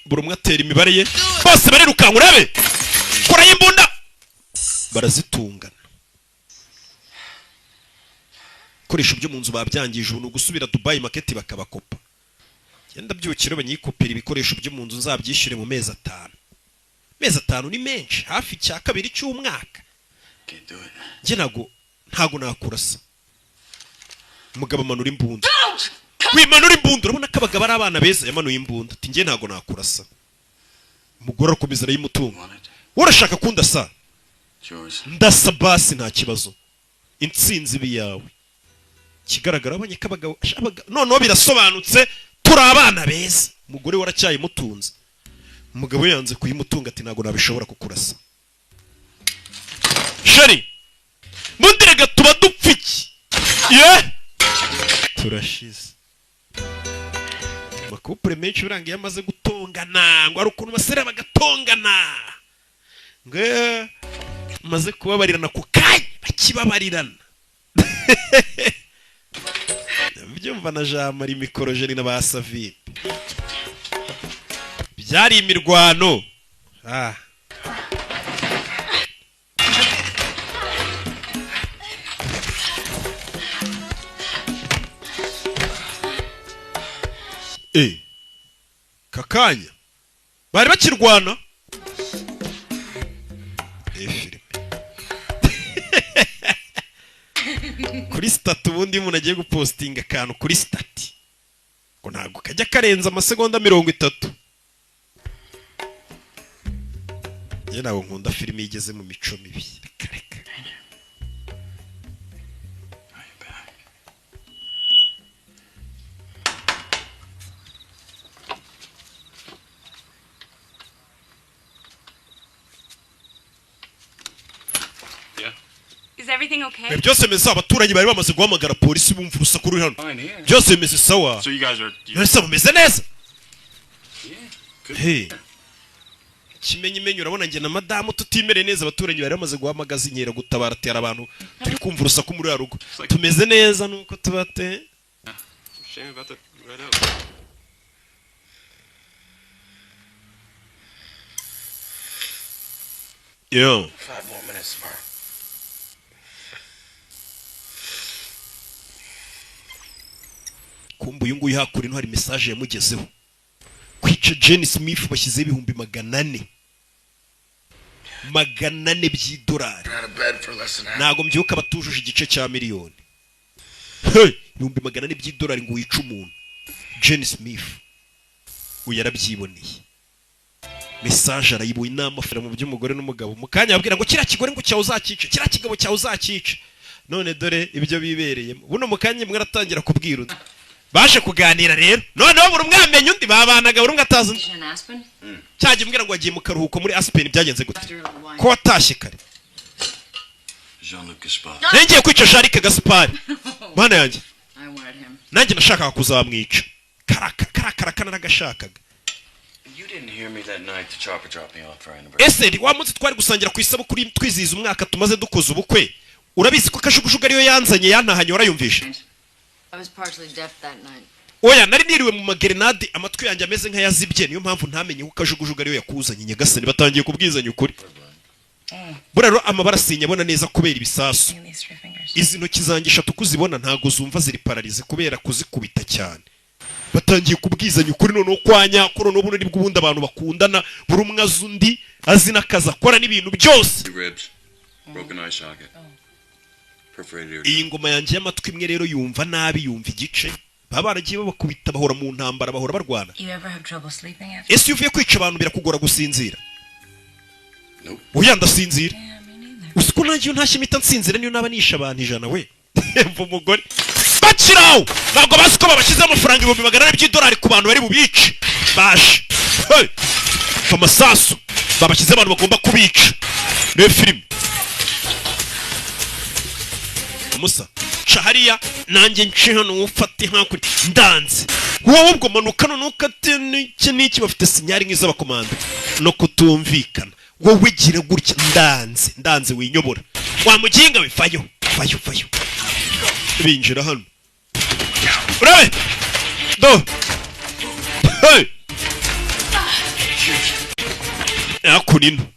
Buri umwe atera imibare ye. Bose barirukanka urabe. Kora y'imbunda. Barazitungana. Ibikoresho byo mu nzu babyangije ubu gusubira Dubai Market bakabakopa. Genda byukiro banyikopera ibikoresho byo mu nzu nzabyishyure mu mezi 5. Mezi 5 ni menshi, hafi cya kabiri cy'umwaka. Nge ntago nakurasa. Umugabo amanura imbunda. Wimanura imbunda, urabona ko abagabo ari abana beza. Yamanuye imbunda ati nge ntago nakurasa. Umugore arakomeza arayimutunga. Urashaka kundasa? Ndasa basi nta kibazo. Intsinzi ibi yawe. Kigaragara abanye kabagabo noneho birasobanutse turi abana beza. Umugore waracyayimutunze. Umugabo yanze kuyimutunga ati ntago nabishobora kukurasa. Sheri mundirega tuba dupfiki. Ye turashize. Makupure menshi birangiye amaze gutongana ngo ari ukuntu basera bagatongana. Ngo maze kubabarirana ku kanya bakibabarirana. Byumva na Jean Marie Mikorojeni na ba Savimbi, byari imirwano. Ah, kakanya bari bakirwana. Filime kuri status, ubundi iyo umuntu agiye gupostinga akantu kuri status ngo ntabwo kajya karenza amasegonda 30. Njye ntabwo nkunda filime igeze mu mico mibi, reka reka. Is everything okay? Ibi byose bimeze, abaturanyi bari bamaze guhamagara polisi bumva urusaku ruri hano. Fine here. Byose bimeze sawa. So you guys are. You, Mbese mumeze neza? Yeah. Good. Hey. Kimenyimenyi urabona njye na madamu tutimereye neza, abaturanyi bari bamaze guhamagaza inkeragutabara, atera abantu turi kumva urusaku muri ya rugo. Tumeze neza nuko tubate. Shame about the red oak. Yo. 5 more minutes, Mark. Kumva uyu nguyu hakurino hari message yamugezeho. Kwica Jane Smith bashyizeho 400,000. 400 by'idolari. Out of bed for less than half. Ntago mbyuka batujuje igice cya miliyoni. Hey, 400,000 by'idolari ngo wice umuntu. Jane Smith uyu yarabyiboneye. Message arayibonye, inama mu by'umugore n'umugabo. Mu kanya ababwira ngo kiriya kigore ngo cyawe uzakice, kiriya kigabo cyawe uzakice. None dore ibyo bibereyemo. Buno mu kanya mwe aratangira kubwira undi. Baje kuganira rero. Noneho buri umwe amenya undi, babanaga buri umwe atazi undi. In Aspen? Cyagiye umbwira ngo wagiye mu karuhuko muri Aspen, byagenze gute? Ko watashye kare? Jean-Luc Gaspard. Ngiye kwica Jean-Luc Gaspard. Mana yanjye. I wanted him. Nanjye nashakaga kuzamwica. Karaka karaka naragashakaga. You didn't hear me that night the chopper dropped me off for anniversary. Ese wa munsi twari gusangira ku isabukuru twizihiza umwaka tumaze dukoze ubukwe, urabizi ko kajugujugu ariyo yanzanye yantahanye, warayumvishe? I was partially deaf that night. Oya, nari niriwe mu magerenade, amatwi yanjye ameze nk'ayazibye, niyo mpamvu ntamenye ko kajugujugu ariyo yakuzanye. Nyagasani, batangiye kubwizanya ukuri. Buriya rero amabara sinyabona neza kubera ibisasu. Izi ntoki zanjye eshatu kuzibona ntago zumva, ziri pararize kubera kuzikubita cyane. Batangiye kubwizanya ukuri noneho kwa nyako. Noneho buno nibwo ubundi abantu bakundana, buri umwe azi undi, azi n'akazi akora n'ibintu byose. Two ribs, broken eye socket, perforated ear. Iyi ngoma yanjye y'amatwi imwe rero yumva nabi, yumva igice. Baba baragiye babakubita, bahora mu ntambara, bahora barwana. You ever have trouble sleeping after? Ese iyo uvuye kwica abantu birakugora gusinzira? Oya, ndasinzira. Uzi ko nanjye iyo ntashye impita nsinzira, niyo naba nishe abantu 100 we. Mva umugore bakiraho, ntabwo bazi ko babashyizeho amafaranga 400,000 by'idolari ku bantu bari bubice. Baje. Hey! Amasasu babashyize abantu bagomba kubica. Reba filime musa ca hariya, nanjye nce hano, ufate hakurya, ndanze wowe ubwo manuka noneho ukate n'iki n'iki. Bafite sinyari nk'iz'abakomando no kutumvikana. Wowe gira gutya, ndanze ndanze, winyobora wa muginga we, fayo fayo fayo. Binjira hano urabe do. Hey! Hakurino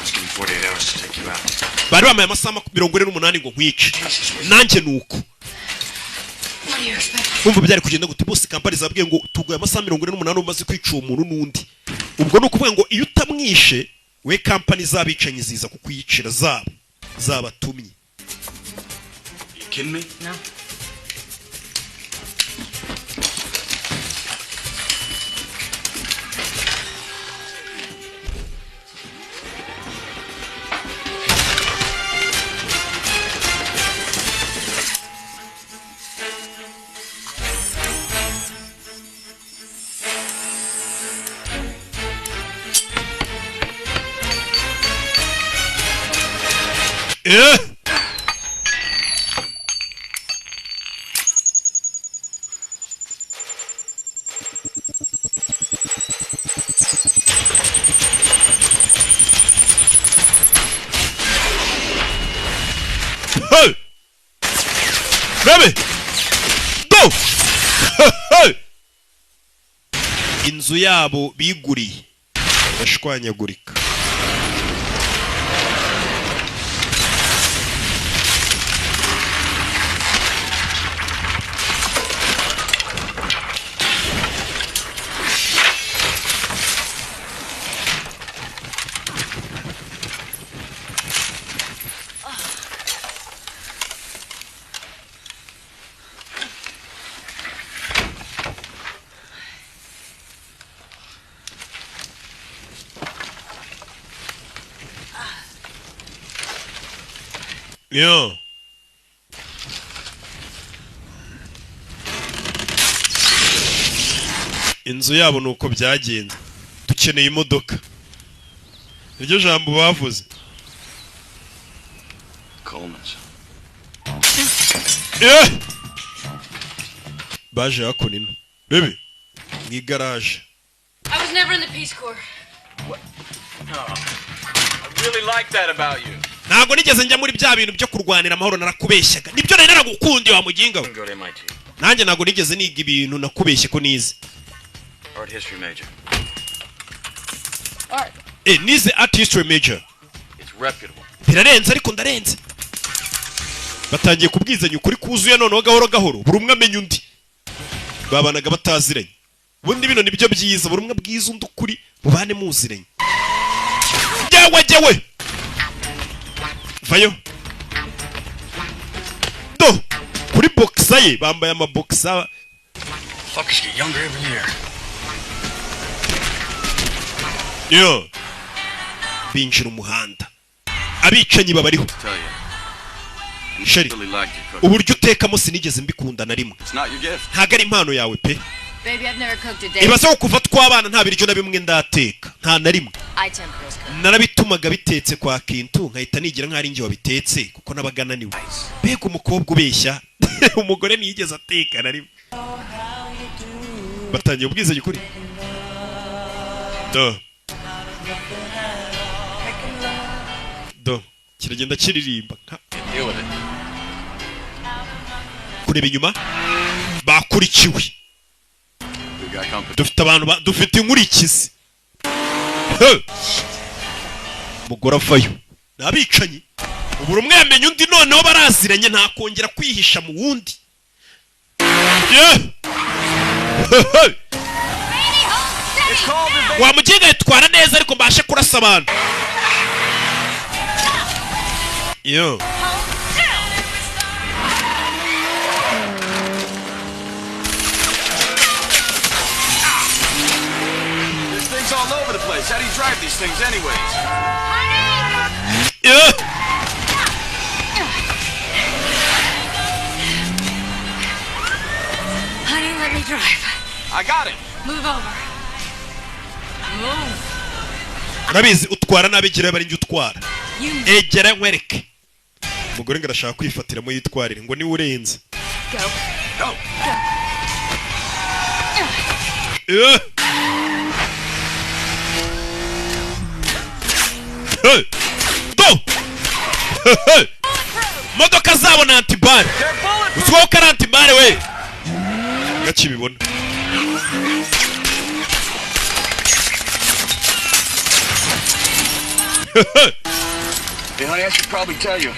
It's given 48 hours to take you out. Bari bamaye amasaha 48 ngo nkwice, nanjye nuko. What do you expect? Umva byari kugenda gute? Bose kampani zabwiye ngo tuguye amasaha 48 umaze kwica uwo muntu n'undi. Ubwo ni ukuvuga ngo iyo utamwishe we, kampani z'abicanyi ziza kukwiyicira zabo zabatumye. You kidding me? No. Eh! Hey! Bebe! Go! Hey! Inzu yabo biguriye irashwanyagurika. Yeah. Inzu yabo nuko byagenze. Dukeneye imodoka. Iryo jambo bavuze. Coleman's. Yeah. Baje hakuno. Bebe. Mu garage. I was never in the Peace Corps. What? Oh, I really like that about you. Ntabwo nigeze njya muri bya bintu byo kurwanira amahoro, narakubeshyaga. Nibyo nari naragukundiye wa muginga we. Go to MIT. Nanjye ntabwo nigeze niga ibintu nakubeshye ko nize. Art history major. Art. Nize art history major. It's reputable. Birarenze ariko ndarenze. Batangiye kubwizanya ukuri kuzuye noneho gahoro gahoro buri umwe amenya undi. Babanaga bataziranye. Ubundi bino nibyo byiza, buri umwe abwiza undi ukuri mubane muziranye. Jewe jewe. Vayo. Do. Kuri boxer ye bambaye ama boxer. Fuckers get younger every year. Yo. Binjira umuhanda. Abicanyi babariho. Sheri, uburyo utekamo sinigeze mbikunda na rimwe. Ntago ari impano yawe pe. Baby, I've never cooked a day. Ibaze ko kuva twabana nta biryo na bimwe ndateka, nta na rimwe. I tempt those cooks. Narabitumaga bitetse kwa Kintu nkahita nigira nk'ari njye wabitetse kuko nabaga naniwe. Mbega umukobwa ubeshya. Umugore ntiyigeze ateka na rimwe. Batangiye ubwizanye ukuri. Do. Do. Kiragenda kiririmba. Kureba inyuma bakurikiwe. Dufite abantu dufite inkurikizi. Umugore avayo. Nabicanyi. Ubura umwe yamenye undi noneho baraziranye nta kongera kwihisha mu wundi. Wa muginga yitwara neza ariko mbashe kurasa abantu. Yo. There's things all over the place. How do you drive these things anyways? Yeah. Honey, let me drive. I got it. Move over. Move. Urabizi utwara nabi gira bari njye utwara. Egera nkwereke. Umugore ngo arashaka kwifatiramo yitwarire ngo niwe urenze. Go. Go. Go. Hey. Go. Hey. Modoka zabo na antibare. Utwo ko ari antibare we. Gakibibona. Hey, honey, I should probably tell you.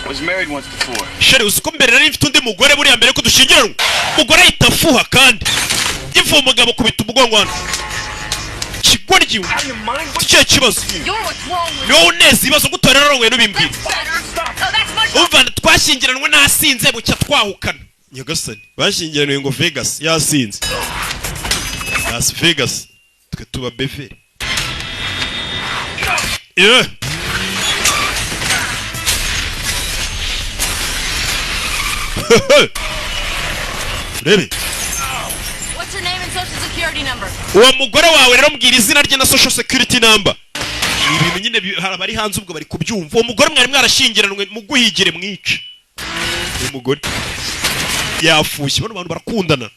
I was married once before. Sheri, uzi ko mbere nari mfite undi mugore buriya mbere ko dushyingiranwa. Umugore ahita afuha kandi. Gifu umugabo kubita umugongo hano. Kigoryi. Ikihe kibazo? Ni wowe uneza ibibazo gutora rero n'ubimbwira. Umva twashyingiranwe nasinze bucya twahukana. Nyagasani, bashyingiranwe ngo Vegas yasinze. Las Vegas twe tuba beveri. Yeah. Rebe. What's her name and social security number? Uwo mugore wawe rero mbwira izina rye na social security number. Ni ibintu nyine bari hanze ubwo bari kubyumva. Uwo mugore mwari mwarashyingiranwe muguhigire mwice. Uwo mugore yafushye, bano bantu barakundana.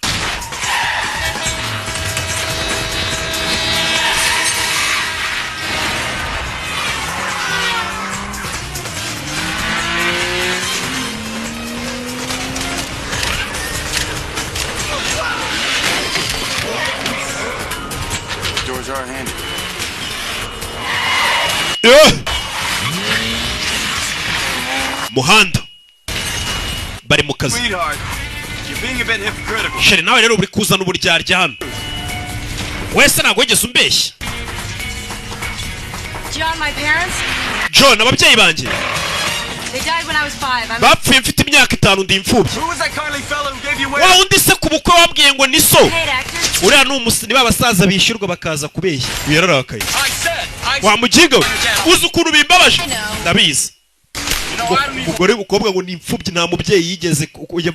Muhanda bari mu kazi. Sweetheart, you're being a bit hypocritical. Chérie, nawe rero uri kuzana uburyarya hano. Wese ntabwo wigeze umbeshya. John, my parents, John, ababyeyi banjye they died when I was 5. I'm bapfuye mfite imyaka 5, ndi imfubyi. Who was that kindly fellow who gave you away? Wa undi se ku bukwe wambwiye ngo ni so? Paid actor. Uriya ni umusi, ni ba basaza bishyurwa bakaza kubeshya. Uyu yararakaye. I said, I Wa muginga we, uzi ukuntu bimbabaje? I know. Ndabizi. You know, I don't even Umugore, umukobwa ngo ni imfubyi, nta mubyeyi yigeze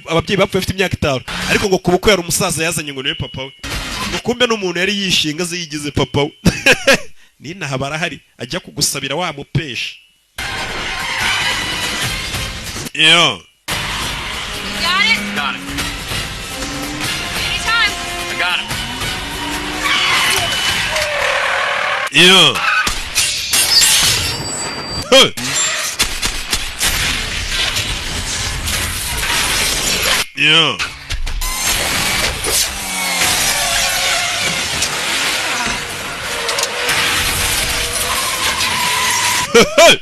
ababyeyi bapfuye afite imyaka 5, ariko ngo ku bukwe hari umusaza yazanye ngo niwe papa we, ngo kumbe n'umuntu yari yishinga azi yigize papa we. Ninaha barahari, ajya kugusabira wamupesha yo. You got it? Got it. Anytime. I got it. Yo. Hey. Yo. Hey.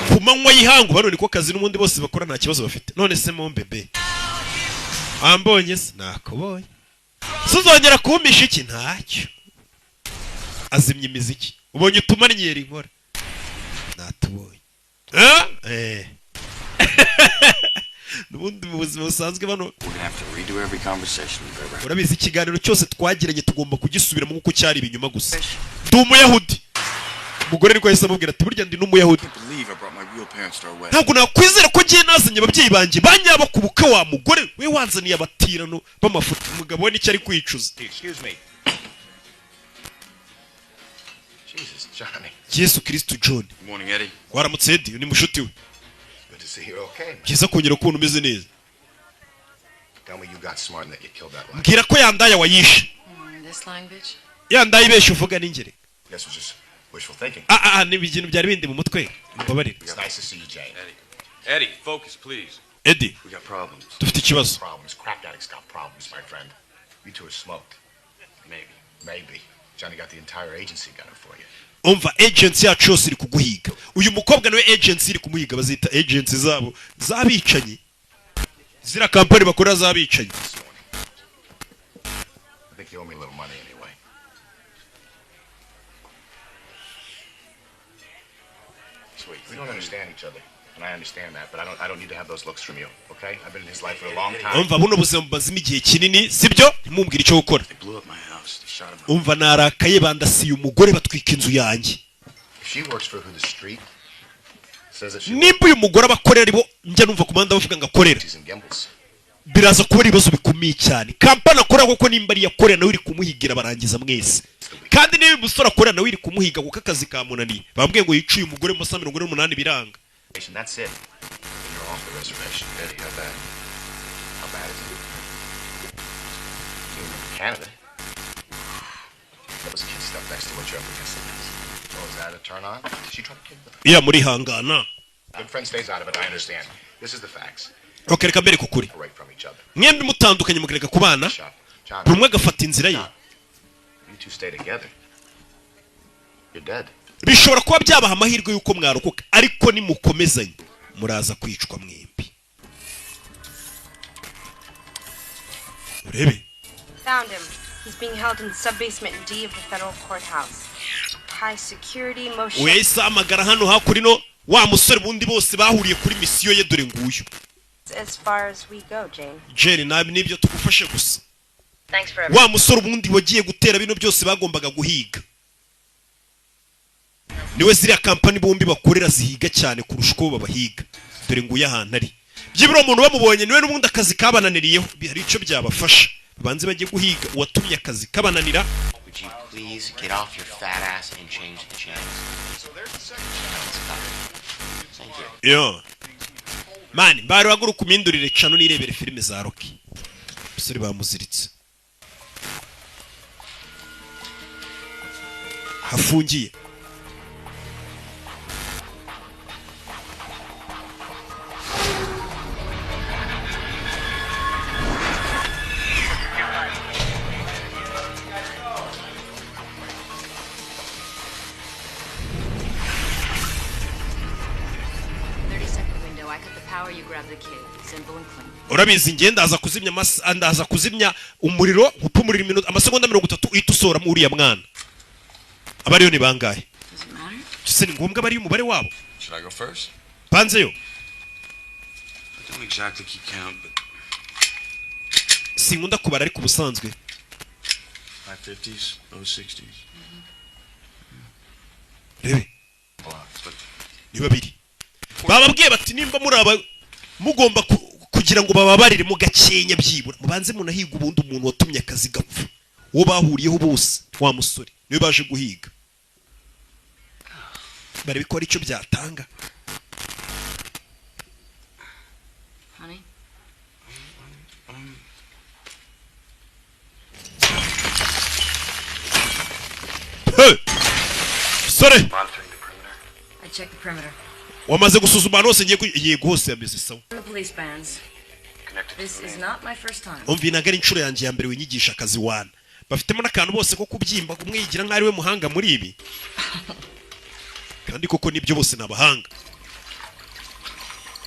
Ku manywa y'ihangu bano niko kazi n'ubundi bose bakora, nta kibazo bafite. None se mo bebe, ambonye se? Nakubonye. Suzongera kumpisha iki? Ntacyo. Azimya imiziki. Ubonye utumanyeri nkora, natubonye. Eh eh, n'ubundi mu buzima busanzwe bano We're gonna have to redo every conversation we've ever had. urabizi, ikiganiro cyose twagiranye tugomba kugisubiramo nk'uko cyari ibinyoma gusa. Ndi umuyahudi. Umugore niko yahise amubwira ati burya ndi n'umuyahudi. I can't believe I brought my real parents to our wedding. Ntabwo nakwizera ko ngiye nazanye ababyeyi banjye banyaba ku bukwe. Wa mugore we, wanzaniye abatirano b'amafoto. Umugabo we nicyo ari kwicuza. Excuse me. Jesus, Johnny. Yesu Kristo, John. Good morning, Eddie. Waramutse, Eddie, ni mushuti we. Good to see you okay, man. Byiza kongera kubona umeze neza. Tell me you got smart and that you killed that line. Mbwira ko yandaya wayishe. This lying bitch? Yandaye ibeshya uvuga n'ingere. Guess it was just wishful thinking. Ah ah ah, ni ibintu byari bindi mu mutwe, mbabarire. It's nice to see you, Jane. Eddie. Eddie, focus, please. Eddie, We got problems. dufite ikibazo. Problems. Crack addicts got problems, my friend. You two are smoked. Maybe. Maybe. Johnny got the entire agency gunning for you. Umva, agency yacu yose iri kuguhiga. Uyu mukobwa nawe agency iri kumuhiga, bazita agency zabo z'abicanyi, ziriya kampani bakorera z'abicanyi. I think you owe me a little money anyway. Sweet. We don't understand each other, and I understand that, but I don't need to have those looks from you, okay? I've been in his life for a long time. Umva, buno buzima bumazemo igihe kinini, sibyo? Ntimumbwire icyo gukora. They blew up my house. They shot him. Umva, narakaye, bandasiye umugore, batwika inzu yanjye. If she works for who the street says that she Nimba uyu mugore abakorera aribo njya numva ku muhanda bavuga ngo akorera, she's in Gimbels. biraza kuba ari ibibazo bikomeye cyane. Kampani akorera kuko nimba ariyo akorera nawe iri kumuhigira, barangiza mwese. Kandi niba uyu musore akorera nawe iri kumuhiga kuko akazi kamunaniye, bambwiye ngo yicuye umugore mu masaha 48, biranga. That's it. You're off the reservation. Eddie, how bad? How bad is it? You remember Canada? That was kid stuff next to what you're up against. Oh, is that a turn on? Did she try to kid with Iya, murihangana. Good friend stays out of it, I understand. This is the facts. Ok, reka mbereke ukuri. Right from each other. Mwembi mutandukanye, mukareka kubana, John, buri umwe agafata inzira ye, you two stay together. You're dead. Bishobora kuba byabaha amahirwe y'uko mwarokoka, ariko nimukomezanye muraza kwicwa mwembi. Urebe. Found him. He's being held in sub-basement D of the federal courthouse. High security motion. Wese ahamagara hano hakurino wa musore bundi bose bahuriye kuri misiyo ye, dore nguyu. As far as we go, Jane. Jerry, nabi nibyo tugufashe gusa. Thanks for everything. Wa musore ubundi wagiye gutera bino byose bagombaga guhiga, niwe ziriya kampani bombi bakorera zihiga cyane kurusha uko babahiga. Dore nguyu ahantu ari. Byibura umuntu bamubonye niwe n'ubundi akazi kabananiriyeho, hari icyo byabafasha. Babanze bajye guhiga uwatumye akazi kabananira. Would you please get off your fat ass and change the channels? Thank you. Yo mani, mbari waguruka umindurire cano nirebere filime za Rocky. Umusore bamuziritse hafungiye. power, you grab the kid. Simple and clean. Urabizi, njye ndaza kuzimya ndaza kuzimya umuriro, nkupa umuriro iminota, amasegonda 30, uhita usohoramo uriya mwana. Abariyo ni bangahe? Does it matter? Ese ni ngombwa bariyo umubare wabo? Should I go first? Banzeyo. I don't exactly keep count, but Sinkunda kubara, ariko ubusanzwe high 50s, low 60s. Rebe. Blocks, but Ni babiri bababwiye bati nimba muri aba mugomba kugira ngo bababarire mu gakenya, byibura mubanze munahiga ubundi umuntu watumye akazi gapfa, uwo bahuriyeho bose, wa musore niwe baje guhiga, barebe ko hari icyo byatanga. Honey? Hey! Sore. Monitoring the perimeter. I checked the perimeter. Wamaze gusuzuma ahantu hose ngiye yego, hose yameze sawa. The police bands. This is not my first time. Umva, ntabwo ari inshuro yanjye ya mbere winyigisha akazi wana. Bafitemo n'akantu bose ko kubyimba, umwe yigira nk'aho ari we muhanga muri ibi, kandi koko nibyo, bose ni abahanga.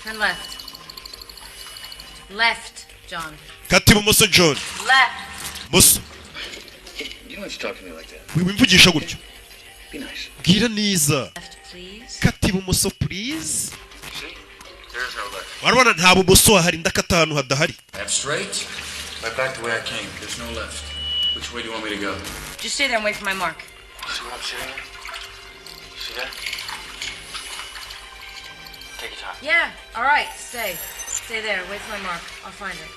Turn left. Left, John. Kata ibumoso, John. Left. Moso. You don't have to talk to me like that. Wimvugisha gutyo. Be nice. Bwira neza. Left, please. Kata ibumoso, please. See? There is no left. Warabona nta bumoso hahari, ndakata ahantu hadahari. Left straight. Right back the way I came. There's no left. Which way do you want me to go? Just stay there and wait for my mark. See what I'm sitting in? See that? Take your time. Yeah, all right. Stay. Stay there. Wait for my mark. I'll find it.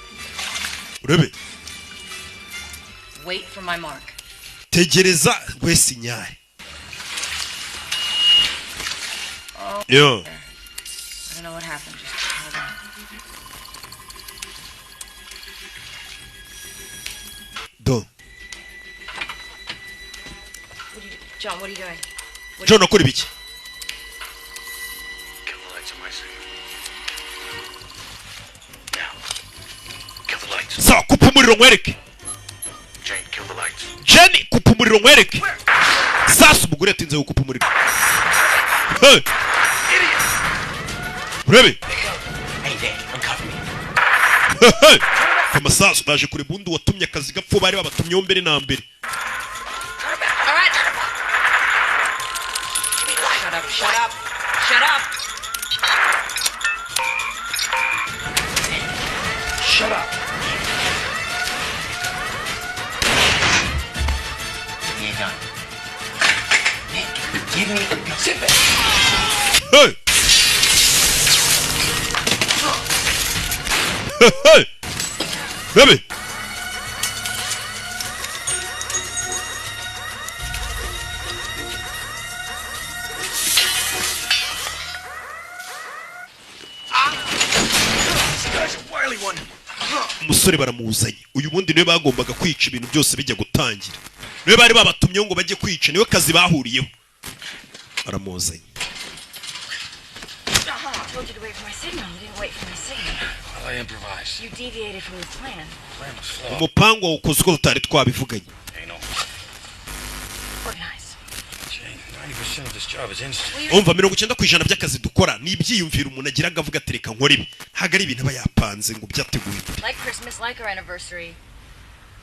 Urebe. Wait for my mark. Tegereza wese inyare. Oh. Yo. I don't know what happened. Just hold on. Do. What are you, John, what are you doing? What John, akora ibiki? Kill the lights on my signal. Now. Kill the lights. Sawa, kupa umuriro nkwereke. Jane, kill the lights. Jenny, kupa umuriro nkwereke. Sasa umugore yatinze gukupa umuriro. Hey! Urebe. Hey, Vic, uncover me. Hey! Amasasu baje kureba undi watumye akazi gapfa, bari babatumyeho mbere na mbere. All right. Shut up. Shut up. Shut up. Shut up. Give me a gun. Nick, give me a gun. Zip it. Hey! Hey! Rebe. This guy's a wily one. Umusore baramuzanye. Uyu bundi niwe bagombaga kwica ibintu byose bijya gutangira, niwe bari babatumyeho ngo bajye kwica, niwe kazi bahuriyeho, baramuzanye. I told you to wait for my signal. You didn't wait for my signal. Well, I improvised. You deviated from the plan. Plan was flawed. Umupangu wawukoze uko tutari twabivuganye. Anal. Organize. Jane, 90% of this job is instinct. Umva, 90% by'akazi dukora ni ibyiyumviro umuntu agira, avuga ati reka nkore ibi. Ntabwo ari ibintu aba yapanze ngo byateguye mbere. Like Christmas, like our anniversary,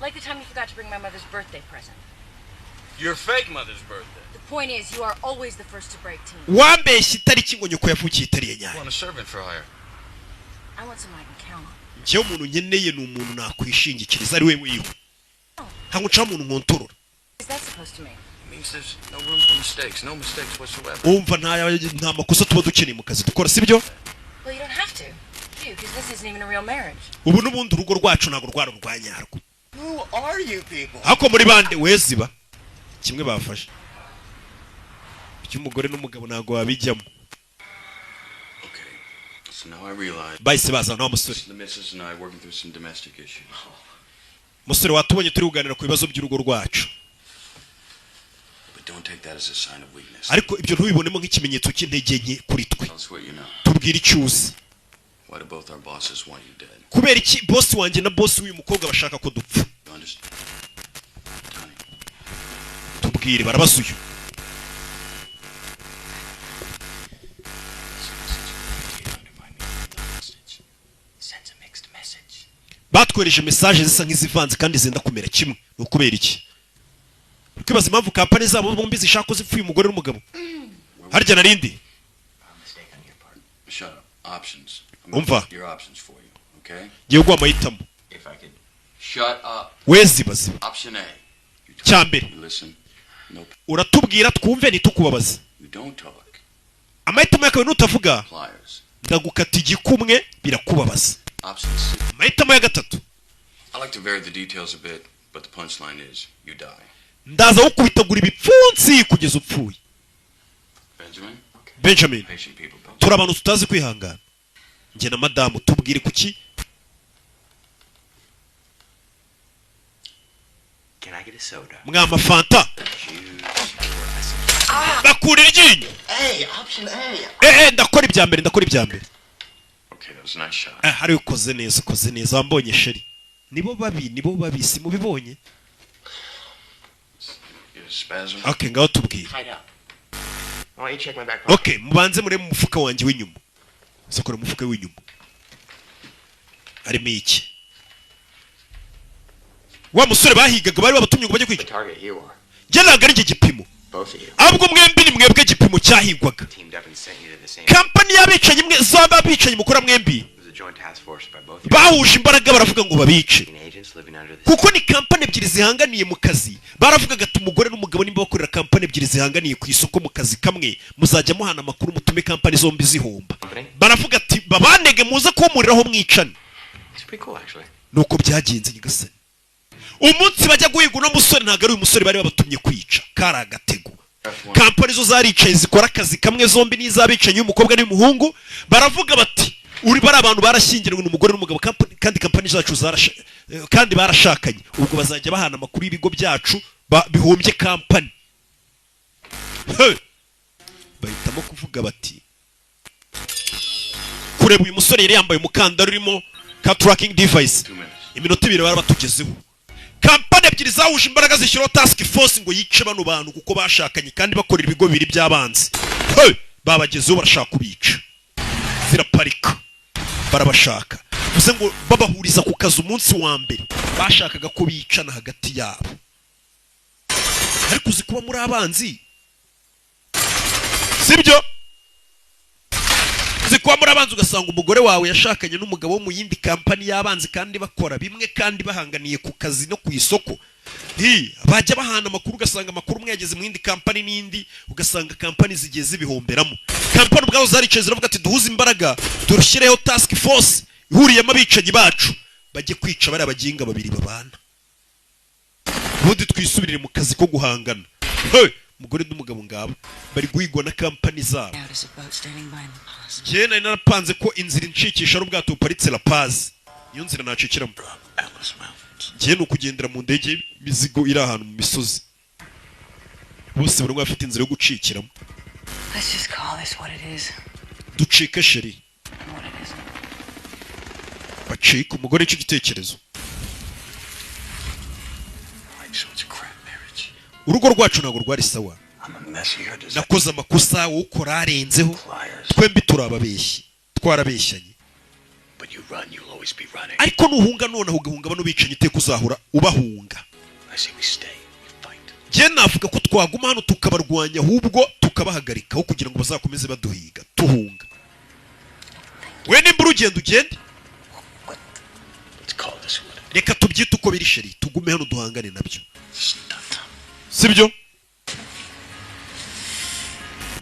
like the time you forgot to bring my mother's birthday present. Your fake mother's birthday. The point is, you are always the first to break team. Wambeshya itariki ngo nyoko yavukiye itari iya nyayo. Want a servant for hire. I want someone I can count on. Njyewe umuntu nkeneye ni umuntu nakwishingikiriza, ari we wiwe. Ntabwo nshaka umuntu nkontorora. What is that supposed to mean? It means there's no room for mistakes. No mistakes whatsoever. Umva, nta makosa tuba dukeneye mu kazi dukora, sibyo? Well, you don't have to, do you? Because this isn't even a real marriage. Ubu n'ubundi urugo rwacu ntabwo rwari urwa nyarwo. Who are you people? Ariko muri bande weziba kimwe bafashe iby'umugore n'umugabo ntabwo wabijyamo. Okay. So now I realize Bahise bazana wa musore. the missus and I working through some domestic issues. Musore, watubonye turi kuganira ku bibazo by'urugo rwacu. But don't take that as a sign of weakness. Ariko ibyo ntubibonemo nk'ikimenyetso cy'intege nke kuri twe. Tell us what you know. Tubwire icyo uzi. Why do both our bosses want you dead? Kubera iki bosi wanjye na bosi w'uyu mukobwa bashaka ko dupfa? You understand? Tony, Tubwire, barabaza uyu. Batwohereje message zisa nk'izivanze kandi zenda kumera kimwe. Ni ukubera iki? Uri kwibaza impamvu kampani zabo bombi zishaka ko zipfuye, umugore n'umugabo. Harya narindi. Shut up. Options. I'm Umva. Your options for you, okay? Ngiye guha amahitamo. If I could. Shut up. We ziba ziba. Option A. Cya mbere, You listen. No. uratubwira twumve, ntitukubabaze. You don't talk. Amahitamo ya kabiri, nutavuga Pliers. ndagukata igikumwe, birakubabaza. Option C. Amahitamo ya gatatu, I like to vary the details a bit, but the punchline is you die. ndaza gukubitagura ibipfunsi kugeza upfuye. Benjamin? Benjamin. Patient people, Benjamin. Turi abantu tutazi kwihangana, njye na madamu. Tubwire kuki. Can I get a soda? Mwama fanta? Bakura iryinyo. Hey, option A. Eh, ndakora ibya mbere, ndakora ibya mbere. Okay, that was a nice shot. Eh, hari ukoze neza, ukoze neza, wambonye chérie. Nibo babi, nibo babi, si mubibonye? You spasm. Okay, ngaho tubwire. Tied up. I want you to check my back pocket. Okay, mubanze murebe mu mufuka wanjye w'inyuma. Sokora umufuka w'inyuma, harimo iki? Wa musore bahigaga, bari babatumye ngo bajye kwica. Target you are. Njye ntabwo ari njye gipimo. Both of you. Ahubwo mwembi ni mwebwe gipimo cyahigwaga. Teamed up and sent you to the same. Kampani y'abicanyi mwe z'abicanyi mukora mwembi It was a joint task force by both your bahuje imbaraga, baravuga ngo babice, agents living under the kuko ni kampani ebyiri zihanganiye mu kazi. Baravugaga ati umugore n'umugabo nimba bakorera kampani ebyiri zihanganiye ku isoko mu kazi kamwe, muzajya muhana amakuru, mutume kampani zombi zihomba. Baravuga ati babanege, muze kumuriraho mwicane. It's pretty cool, actually. Nuko byagenze nyagasani. Umunsi bajya guhiga uno musore, ntabwo ari uyu musore bari babatumye kwica, kari agatego. Kampani zo zaricaye zikora akazi kamwe zombi, n'iz'abicanyi, y'umukobwa n'iy'umuhungu. Baravuga bati uri bari abantu barashyingiranywe, ni umugore n'umugabo, kandi kampani zacu kandi barashakanye, ubwo bazajya bahana amakuru y'ibigo byacu bihombye kampani. Hey! Bahitamo kuvuga bati kureba uyu musore yari yambaye umukandara urimo ka tracking device. Iminota 2 bari batugezeho. Kampani ebyiri zahuje imbaraga zishyiraho task force ngo yice bano bantu kuko bashakanye kandi bakorera ibigo bibiri by'abanzi. Hey! Babagezeho, barashaka kubica. Ziraparika, barabashaka, bivuze ngo babahuriza ku kazi umunsi wa mbere bashakaga ko bicana hagati yabo. Ariko uzi kuba muri abanzi, sibyo? Uzi kuba muri abanzi, ugasanga umugore wawe yashakanye n'umugabo wo mu yindi kampani y'abanzi, kandi bakora bimwe, kandi bahanganiye ku kazi no ku isoko. Hi, bajya bahana amakuru, ugasanga amakuru umwe yageze mu yindi kampani n'indi, ugasanga kampani zigiye zibihomberamo. Kampani ubwazo zaricaye ziravuga ati duhuze imbaraga, dushyireho task force ihuriyemo abicanyi bacu, bajye kwica bariya baginga babiri babana, ubundi twisubirire mu kazi ko guhangana. Hey! Umugore n'umugabo ngabo bari guhigwa na kampani zabo. Out is a boat standing by in La Paz. Njyewe nari narapanze ko inzira incikisha ari ubwato buparitse La Paz, niyo nzira nacikiramo. Njyewe ni ukugendera mu ndege y'imizigo iri ahantu mu misozi. Bose buri umwe afite inzira yo gucikiramo. Let's just call this what it is Ducike chérie. And what it isn't. Bacika umugore icyo gitekerezo. So it's a crap marriage. Urugo rwacu ntabwo rwari sawa. I'm a mess here. Does Nakoze amakosa, wowe ukora arenzeho, twembi turababeshyi, twarabeshyanye. But you run, you'll always be running. Ariko nuhunga noneho ugahunga bano bicanyi, iteka uzahora ubahunga. I say we stay. We fight. Njye navuga ko twaguma hano tukabarwanya, ahubwo tukabahagarika aho kugira ngo bazakomeze baduhiga tuhunga. We nimba urugendo ugende. Let's call this what it Reka tubyite uko biri chérie, tugume hano duhangane nabyo, sibyo?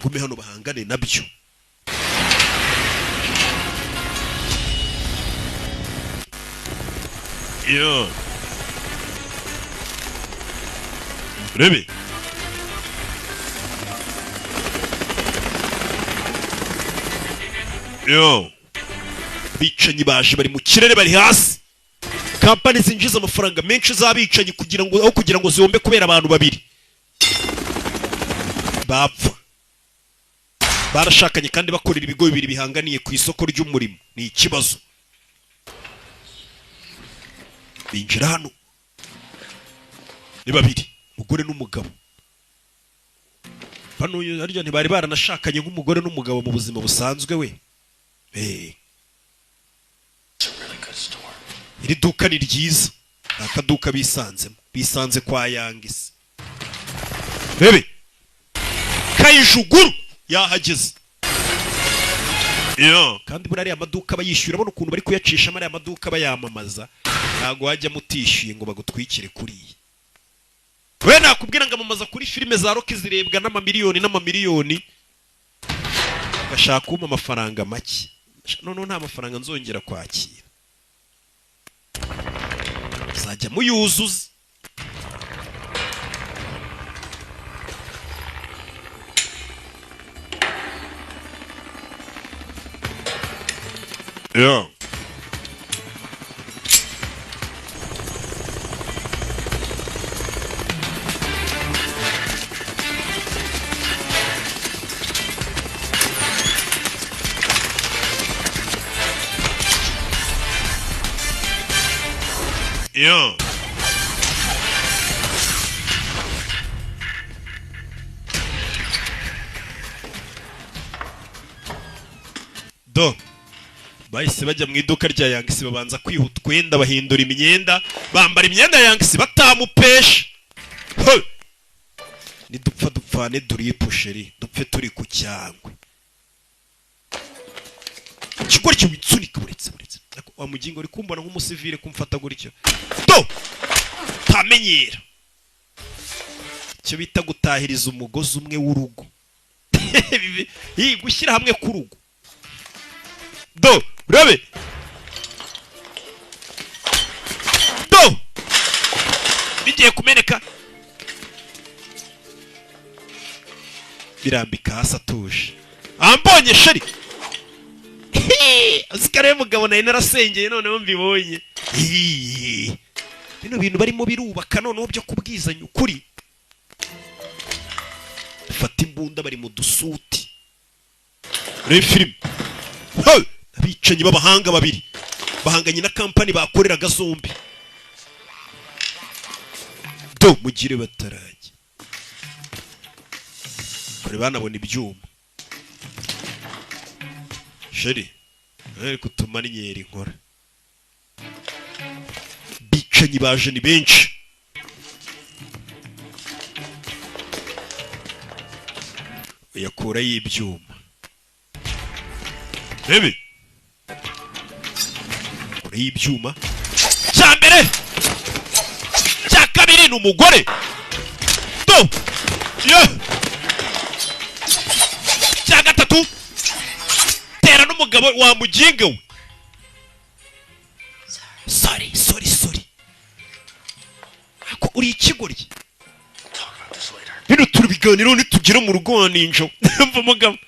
Gume hano bahangane nabyo. Yeah. Rebe yo, abicanyi baje, bari mu kirere, bari hasi. Kampani zinjiza amafaranga menshi z'abicanyi, kugira ngo aho kugira ngo zihombe kubera abantu babiri bapfa barashakanye kandi bakorera ibigo bibiri bihanganiye ku isoko ry'umurimo, ni ikibazo. Binjira hano ni babiri, umugore n'umugabo. Bano harya ntibari baranashakanye nk'umugore n'umugabo mu buzima busanzwe we? It's a really good store. Iri duka ni ryiza, ni akaduka bisanzemo, bisanze kwa Yangisi. Bebe Kayijuguru yahageze yo. Kandi buriya ariya maduka bayishyura, abona ukuntu bari kuyacishamo ariya maduka bayamamaza, ntabwo wajyamo utishyuye ngo bagutwikire kuriya. We nakubwira ngo amamaza kuri filime za Rocky zirebwa n'amamiliyoni n'amamiliyoni, gashaka kumpa amafaranga make. Noneho nta mafaranga nzongera kwakira, muzajya muyuzuza. Yeah. Yeah. Do bahise bajya mu iduka rya Yangisi, babanza kwiha utwenda, bahindura imyenda, bambara imyenda ya Yangisi batamupesha. He! Nidupfa dupfane duripusheri, dupfe turi ku cyangwe. Ikigori kiwitsunika buretse buretse. Ariko wa mugingo uri kumbona nk'umusivile kumfata gutyo. Do! Tamenyera. Icyo bita gutahiriza umugozi umwe w'urugo. Gushyira hamwe k'urugo. Do! Urabe! Do! Bigiye kumeneka. Birambika hasi atuje. Ambonye sheri. Azikare mugabo nari narasengeye noneho mbibonye. Bino bintu barimo birubaka noneho byo kubwizanya ukuri. Fata imbunda bari mu dusuti. Reba film. Abicanyi b'abahanga babiri bahanganye na company bakoreraga zombi. Do mugire batarajye. Kore banabona ibyuma. Sheri ari kutuma ninyeri nkora. Bicanyi baje ni benshi. Yakura y'ibyuma. Bebe y'ibyuma cya mbere cya kabiri ni umugore. Do yo cya gatatu tera n'umugabo wa muginga we. Sorry sorry sorry. Ako uri ikigoryi. Bino turubiganiro nitugera mu rugo ninjo. Mva mugabo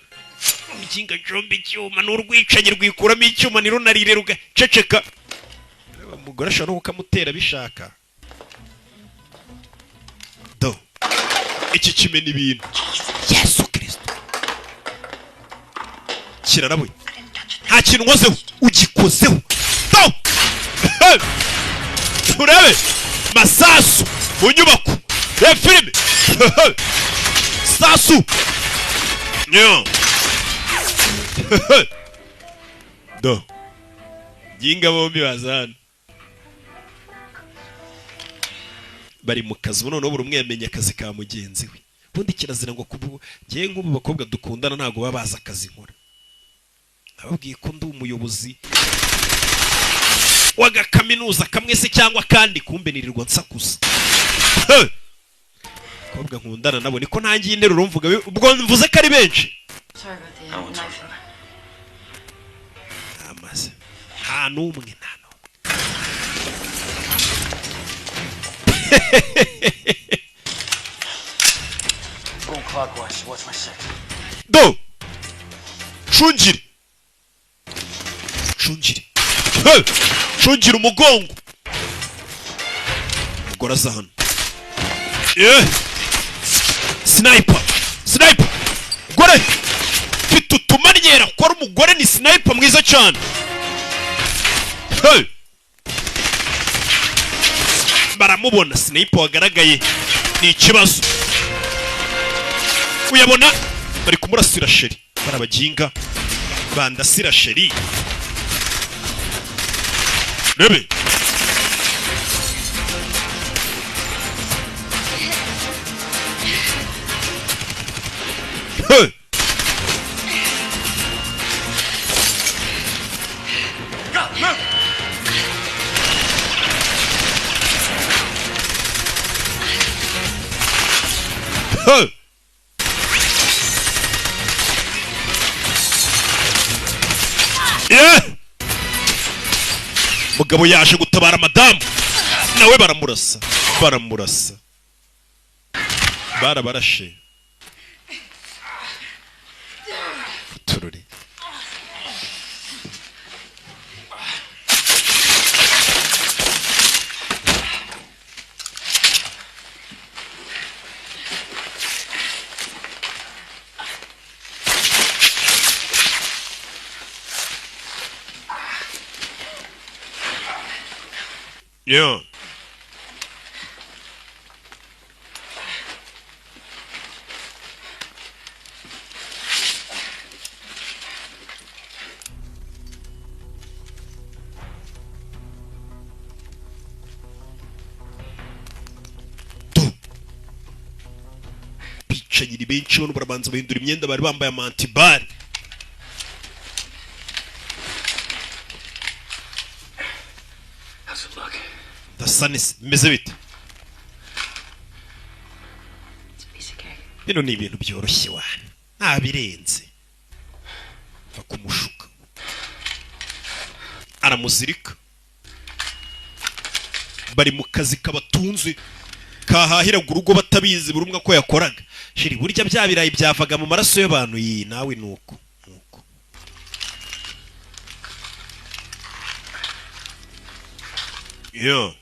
muginga jombe icyuma n'urwicanye rwikuramo icyuma nirunarire rugaceceka. Umugore ashobora no kukamutera bishaka. Do iki kimena ibintu. Yesu Kristo kirarabuye, nta kintu nkozeho, ugikozeho. Do urabe masasu mu nyubako ya filime. Sasu nyo. Do ginga bombi bazana bari mu kazi noneho buri umwe yamenye akazi ka mugenzi we. Ubundi kirazira ngo kubu ngiye nk'ubu bakobwa dukundana ntago baba baza akazi nkora. Nababwiye ko ndi umuyobozi w'agakaminuza kamwe se cyangwa kandi kumbe nirirwa nsakuza. Bakobwa nkundana nabo niko ntangiye interuro mvuga ubwo mvuze ko ari benshi. Amaze nta n'umwe nta n'umwe. Do cungire cungire cungire umugongo. Umugore aza hano. Sniper sniper gore mfite utumanyera ko ari umugore ni sniper mwiza cyane. Baramubona sniper wagaragaye ni ikibazo. Uyabona bari kumurasira sheri, barabaginga bandasira sheri. Rebe Hey! Go, move! Hey! Yeah! Mugabo yaje gutabara madamu, nawe baramurasa, baramurasa, barabarashe. Tururi Yeah. Bicanyi ni benshi bano barabanza bahindura imyenda bari bambaye amantibari. How's it look? Ndasa neza, bimeze bite? It's a piece of cake. Bino ni ibintu byoroshye wana, nta birenze. Va kumushuka, aramuzirika. Bari mu kazi kabatunze kahahiraga urugo batabizi, buri umwe ko yakoraga. Shiri burya bya birayi byavaga mu maraso y'abantu. Iyi nawe nuko nuko. Yeah.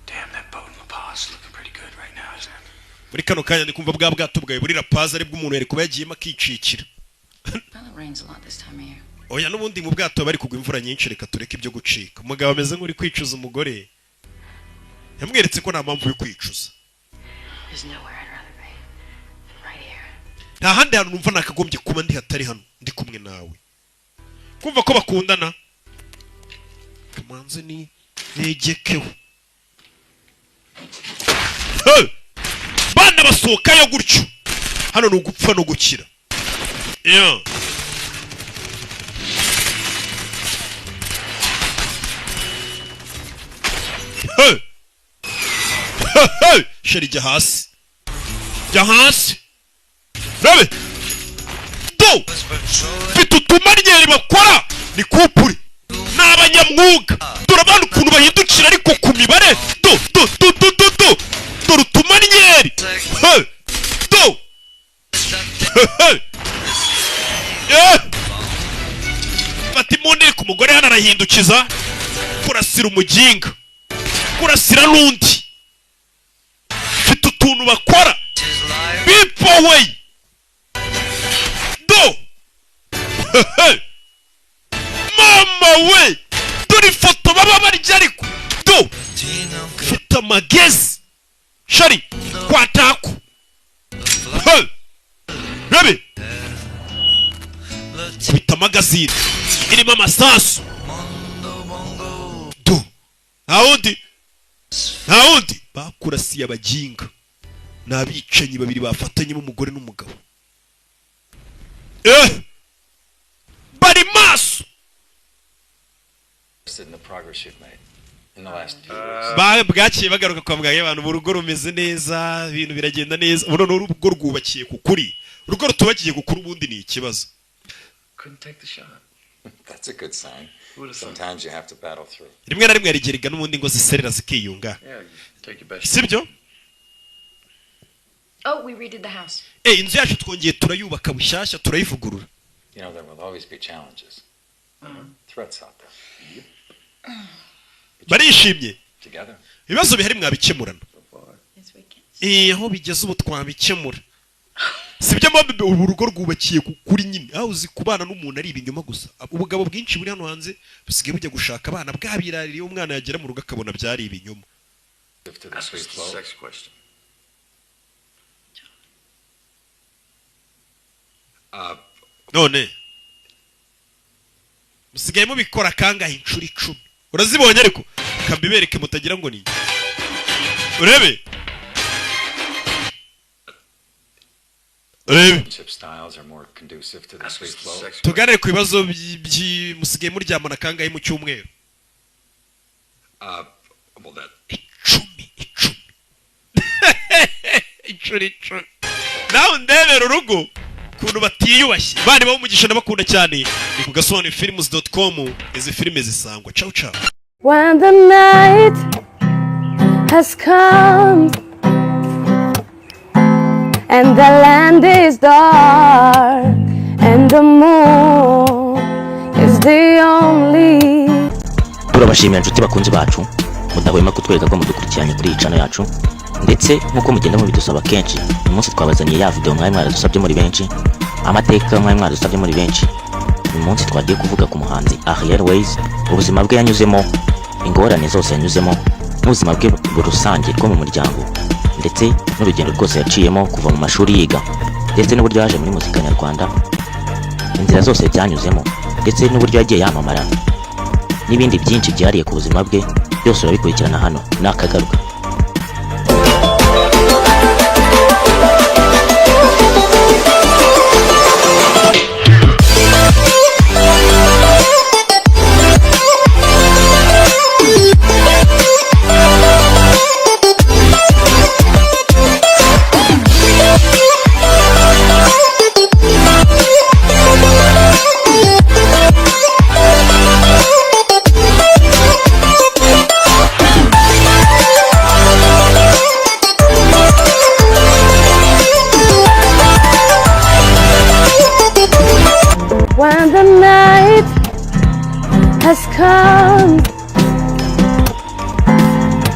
Damn, that boat in La Paz is looking pretty good right now, isn't it? Muri kano kanya ndi kumva bwa bwato bwawe buri La Paz aribwo umuntu yari kuba yagiyemo akicikira. Well, it rains a lot this time of year. Oya, n'ubundi mu bwato bari kugwa imvura nyinshi, reka tureke ibyo gucika. Umugabo ameze nk'uri kwicuza, umugore yamweretse ko nta mpamvu yo kwicuza. There's nowhere I'd rather be than right here. Nta handi hantu numva nakagombye kuba ndi hatari hano ndi kumwe nawe. Kumva ko bakundana, kamanze ni negekeho. Hey! Bana basohokayo gutyo, hano ni ugupfa no gukira. Yeah. Hey! Hey, hey! Sheri jya hasi, jya hasi. Rabe do mfite utumaryeri bakora ni kupuri, ni abanyamwuga. Dore abana ukuntu bahindukira ariko ku mibare. Do do do do do do, dore utumaryeri. Hey! Do. Hey, hey! Yeah! Fata imbunda ku mugore hano arahindukiza, kurasira umuginga, kurasira n'undi. Mfite utuntu bakora bipowey. Do. Hey, hey! Mama we, dore ifoto baba barya ariko. Do mfite amagezi shari kwataku. Hey! Rabi kubita magazine irimo amasasu. Do nta wundi, nta wundi. Bakurasiye abaginga, ni abicanyi babiri bafatanyemo umugore n'umugabo. Bari maso. Interested in the progress you've made in the last few weeks. Bwakiye bagaruka kwa muganga, abantu urugo rumeze neza, ibintu biragenda neza. Ubu noneho urugo rwubakiye ku kuri, urugo rutubakiye ku kuri ubundi ni ikibazo. Couldn't take the shot. That's a good sign. Sometimes you have to battle through. Rimwe na rimwe yarigeriga n'ubundi ngo ziserera zikiyunga. Yeah, you take your best. Sibyo? Oh, we redid the house. Inzu yacu twongeye turayubaka bushyashya, turayivugurura. You know, there will always be challenges. Threats out there. Barishimye. Together. Ibibazo bihari mwabikemurana. Aho bigeze ubu twabikemura. Sibyo mbe ubu urugo rwubakiye ku kuri nyine. Aho uzi kubana n'umuntu ari ibinyoma gusa. Ubugabo bwinshi buri hano hanze busigaye bujya gushaka abana bwabiraririye, umwana yagera mu rugo akabona byari ibinyoma. To the sweet flow. Sex question. None musigaye mubikora kangahe? Inshuro 10. Urazibonye, ariko kabibereke mutagira ngo ni urebe urebe. Chip styles are more conducive to the sleep flow. Tuganire ku bibazo musigaye muryamana kangahe mu cyumweru? Well, that Inshuro 10. Nawe ndebera urugo ukuntu batiyubashye. Bari umugisha, ndabakunda cyane. Ni ku gasobanuyefilms.com izi filime zisangwa. Ciao ciao. When the night has come and the land is dark and the moon is the only Turabashimira inshuti bakunzi bacu mudahwema kutwereka ko mudukurikiranye kuri iyi channel yacu, ndetse nk'uko mugenda mubidusaba kenshi, uyu munsi twabazaniye ya video mwari mwaradusabye muri benshi, amateka mwari mwaradusabye muri benshi. Uyu munsi twagiye kuvuga ku muhanzi Ariel Wayz, ubuzima bwe yanyuzemo, ingorane zose yanyuzemo n'ubuzima bwe rusange bwo mu muryango, ndetse n'urugendo rwose yaciyemo kuva mu mashuri yiga, ndetse n'uburyo yaje muri muzika nyarwanda, inzira zose byanyuzemo, ndetse n'uburyo yagiye yamamara n'ibindi byinshi byihariye ku buzima bwe. Byose urabikurikirana hano nakagaruka. When the night has come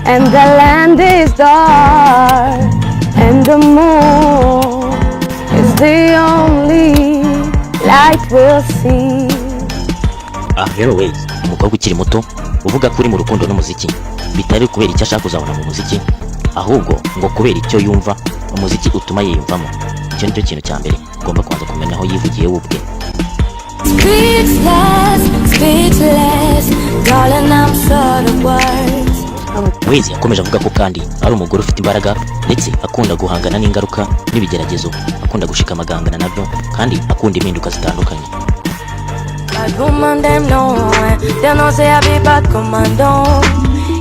and the land is dark and the moon is the only light we'll see. Ariel Wayz, umukobwa ukiri muto uvuga ko uri mu rukundo n'umuziki, bitari kubera icyo ashaka kuzabona mu muziki, ahubwo ngo kubera icyo yumva umuziki utuma yiyumvamo. Icyo nicyo kintu cya mbere ugomba kubanza kumenya aho yivugiye we ubwe. Speechless, speechless, darling, I'm short of words. Wayz yakomeje avuga ko kandi ari umugore ufite imbaraga, ndetse akunda guhangana n'ingaruka n'ibigeragezo, akunda gushikama agahangana nabyo, kandi akunda impinduka zitandukanye. Bad woman, them know, they know say I be bad commando.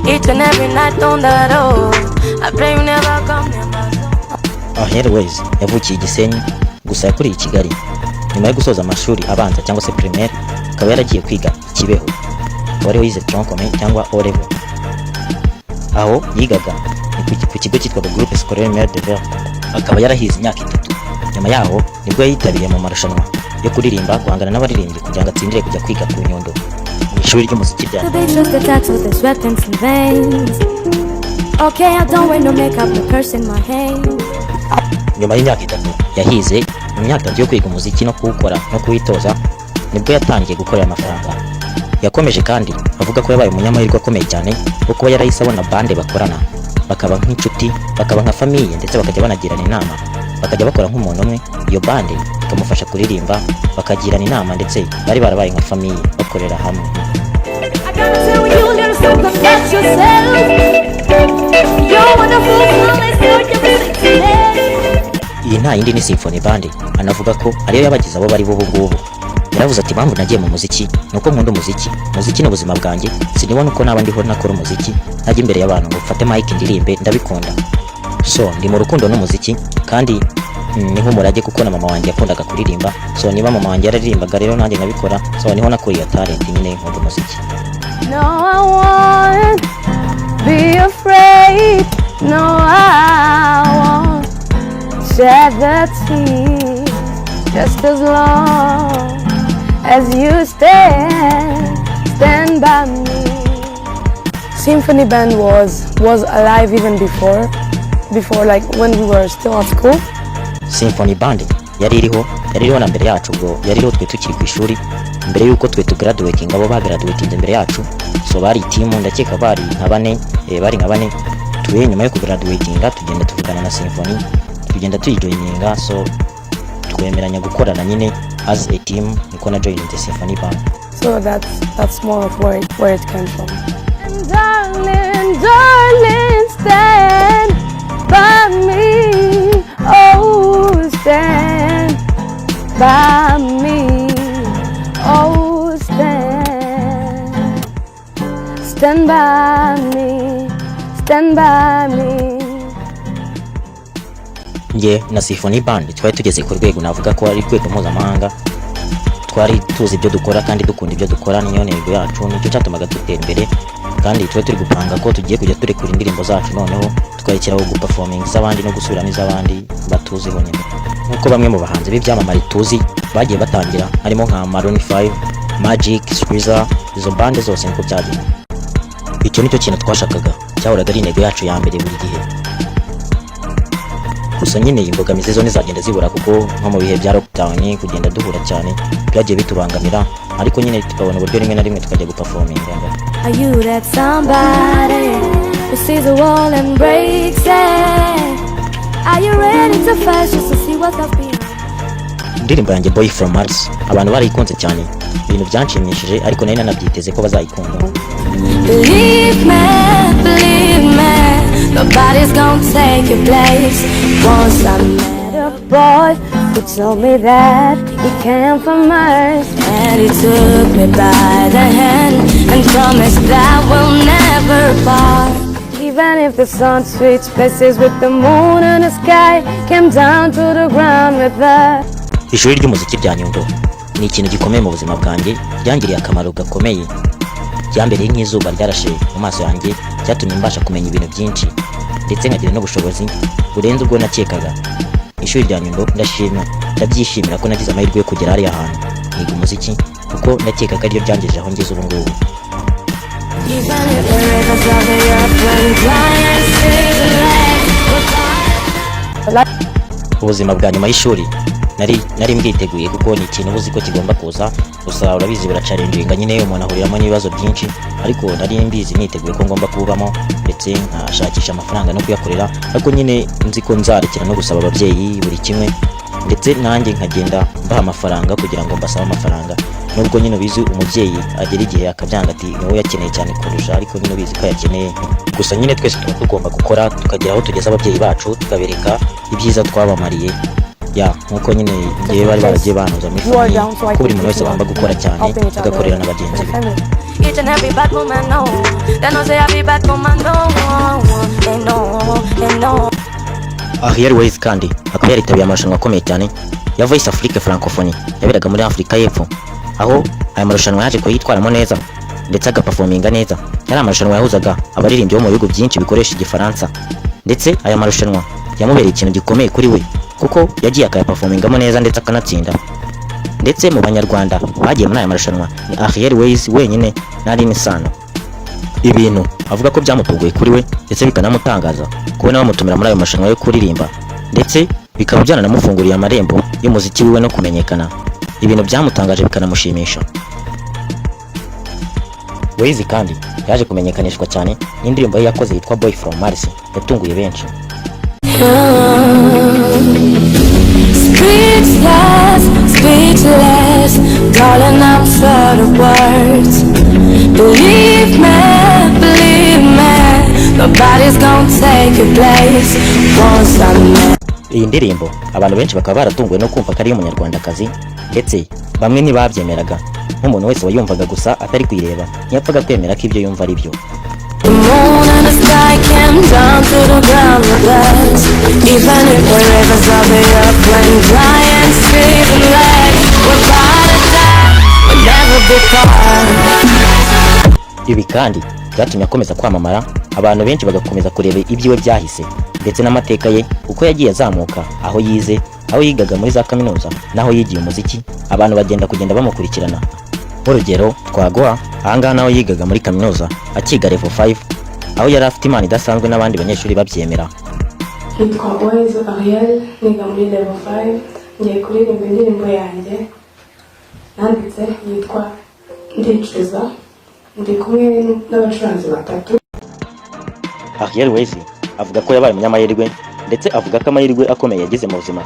Each and every night on the road, I pray you never come near my Ariel Wayz yavukiye i Gisenyi, gusa yakuriye i Kigali. Nyuma yo gusoza amashuri abanza cyangwa se primaire, akaba yaragiye kwiga i Kibeho, akaba ariho yize tronc commun cyangwa O level. Aho yigaga ni ku kigo cyitwaga Groupe Scolaire Mère de Verre, akaba yarahize imyaka 3. Nyuma yaho nibwo yitabiriye mu marushanwa yo kuririmba, guhangana n'abaririmbyi kugira ngo atsindire kujya kwiga ku Nyundo mu ishuri ry'umuziki rya The bitch just attached with the sweat and some veins. Okay, I don't wear no makeup, no curse in my hand. Nyuma y'imyaka 3 yahize, mu myaka 3 yo kwiga umuziki no kuwukora no kuwitoza, nibwo yatangiye gukorera amafaranga. Yakomeje kandi avuga ko yabaye umunyamahirwe akomeye cyane wo kuba yarahise abona bande bakorana, bakaba nk'inshuti, bakaba nka famille, ndetse bakajya banagirana inama, bakajya bakora nk'umuntu umwe. Iyo bande ikamufasha kuririmba, bakagirana inama, ndetse bari barabaye nka famille bakorera hamwe. I gotta tell you a little something about yourself. You're wonderful, flawless, you're everything. Iyi nta yindi ni Symphony Band, anavuga ko ariyo yabagize abo bari bo ubu ngubu. Yaravuze ati: "Impamvu nagiye mu muziki ni uko nkunda umuziki. Umuziki ni ubuzima bwanjye, sinibona uko naba ndiho ntakora umuziki, ntajya imbere y'abantu ngo mfate mic ndirimbe. Ndabikunda, so ndi mu rukundo n'umuziki kandi ni nk'umurage kuko na mama wanjye yakundaga kuririmba. So niba mama wanjye yararirimbaga rero nanjye nkabikora, so niho nakuriye iyo talent nyine, nkunda umuziki." No, I won't be afraid. No, I won't shed the tears. Just as long as you stand, stand by me. Symphony Band was alive even before like when we were still at school. Symphony Band yari iriho na mbere yacu, ubwo yari iriho twe tukiri ku ishuri, mbere y'uko twe tugraduating, abo bagraduatinze mbere yacu. So bari team, ndakeka bari nka bane, twe nyuma yo kugraduatinga tugenda tuvugana na Symphony, tugenda tuyijoininga, so twemeranya gukorana nyine as a team. Niko na joininze Symphony Band. So that's more of where it came from. And darling, darling, stand by me. Oh, stand by me. Oh, stand. Stand by me. Stand by me. Njye na Symphony Band twari tugeze ku rwego navuga ko ari urwego mpuzamahanga. Twari tuzi ibyo dukora kandi dukunda ibyo dukora, niyo ntego yacu, nicyo cyatumaga dutera imbere. Kandi twari turi gupanga ko tugiye kujya turekura indirimbo zacu, noneho tukarekeraho guperforminga iz'abandi no gusubiramo iz'abandi batuziho nyine, nk'uko bamwe mu bahanzi b'ibyamamare tuzi bagiye batangira, harimo nka Maroon 5, Magic, Squeezer, izo band zose niko byagenze. Icyo nicyo kintu twashakaga, cyahoraga ari intego yacu ya mbere buri gihe. Gusa nyine imbogamizi zo ntizagenda zibura, kuko nko mu bihe bya lockdown kugenda duhura cyane byagiye bitubangamira, ariko nyine tukabona uburyo rimwe na rimwe tukajya guperforminga. Are you that somebody who sees the wall and breaks it? Are you ready to fight just to see what's up beyond? Indirimbo yanjye Boy from Mars abantu barayikunze cyane, ibintu byanshimishije, ariko nari nanabyiteze ko bazayikunda. Believe me, believe me, nobody's gonna take your place. Once I met a boy who told me that he came from Mars, and he took me by the hand and promised that we'll never part. Even if the sun switched places with the moon and the sky came down to the ground with us. Ishuri ry'umuziki rya Nyundo ni ikintu gikomeye mu buzima bwanjye, ryangiriye akamaro gakomeye, ryambereye nk'izuba ryarashe mu maso yanjye, cyatumye mbasha kumenya ibintu byinshi ndetse nkagira n'ubushobozi burenze ubwo nakekaga. Ishuri rya Nyundo, ndashima, ndabyishimira ko nagize amahirwe yo kugera hariya hantu nkiga umuziki, kuko ndakeka ko ariryo ryangejeje aho ngeze ubu ngubu. Even if the rivers of the earth run dry and seasonless, Ubuzima bwa nyuma y'ishuri nari mbwiteguye, kuko ni ikintu uba uzi ko kigomba kuza. Gusa urabizi, birachallenginga nyine, umuntu ahuriramo n'ibibazo byinshi, ariko nari mbizi, niteguye ko ngomba kubamo ndetse nkashakisha amafaranga no kuyakorera, ariko nyine nzi ko nzarekera no gusaba ababyeyi buri kimwe, ndetse nanjye nkagenda mbaha amafaranga kugira ngo mbasabe amafaranga, nubwo nyine ubizi umubyeyi agera igihe akabyanga, ati ni wowe uyakeneye cyane kurusha, ariko nyine ubizi ko ayakeneye. Gusa nyine twese tuba tugomba gukora tukagera aho tugeza ababyeyi bacu, tukabereka ibyiza twabamariye, ya nkuko nyine ngewe bari baragiye bantoza muri famille ko buri muntu wese agomba gukora cyane, agakorera na bagenzi be. Each and every bad woman know. They know say every bad woman know. They know, they know. Ariel Wayz kandi akaba yaritabiriye amarushanwa akomeye cyane ya Voice Afrique Francophonie yaberaga muri Afurika y'Epfo, aho aya marushanwa yaje kuyitwaramo neza ndetse agaperforminga neza. Yari amarushanwa yahuzaga abaririmbyi bo mu bihugu byinshi bikoresha Igifaransa, ndetse aya marushanwa yamubereye ikintu gikomeye kuri we, kuko yagiye akayaperformingamo neza ndetse akanatsinda. Ndetse mu Banyarwanda bagiye muri aya marushanwa ni Ariel Wayz wenyine na Alyn Sano, ibintu avuga ko byamutunguye kuri we ndetse bikanamutangaza kubona bamutumira muri ayo marushanwa yo kuririmba, ndetse bikaba byananamufunguriye amarembo y'umuziki wiwe no kumenyekana, ibintu byamutangaje bikanamushimisha. Wayz kandi yaje kumenyekanishwa cyane n'indirimbo ye yakoze yitwa Boy from Mars yatunguye benshi. Speechless, speechless, darling, I'm short of words. Believe me, believe me, nobody's gonna take your place. Once I met. Iyi ndirimbo abantu benshi bakaba baratunguwe no kumva ko ari iy'Umunyarwandakazi, ndetse bamwe ntibabyemeraga. Nk'umuntu wese wayumvaga gusa atari kuyireba ntiyapfaga kwemera ko ibyo yumva ari byo. The moon and the sky came down to the ground with us. Even if the rivers of the earth went dry and seasonless, we're by the die, we'll never be apart. Ibi kandi byatumye akomeza kwamamara, abantu benshi bagakomeza kureba ibyiwe byahise ndetse n'amateka ye, uko yagiye azamuka, aho yize, aho yigaga muri za kaminuza n'aho yigiye umuziki. Abantu bagenda kugenda bamukurikirana. Nk'urugero twaguha ahangaha, naho yigaga muri kaminuza akiga level 5, aho yari afite impano idasanzwe n'abandi banyeshuri babyemera. Nitwa Uwezo Ariel, niga muri level 5. Ngiye kuririmba indirimbo yanjye nanditse yitwa Ndicuza, ndi kumwe n'abacuranzi batatu. Ariel Wayz avuga ko yabaye umunyamahirwe, ndetse avuga ko amahirwe akomeye yagize mu buzima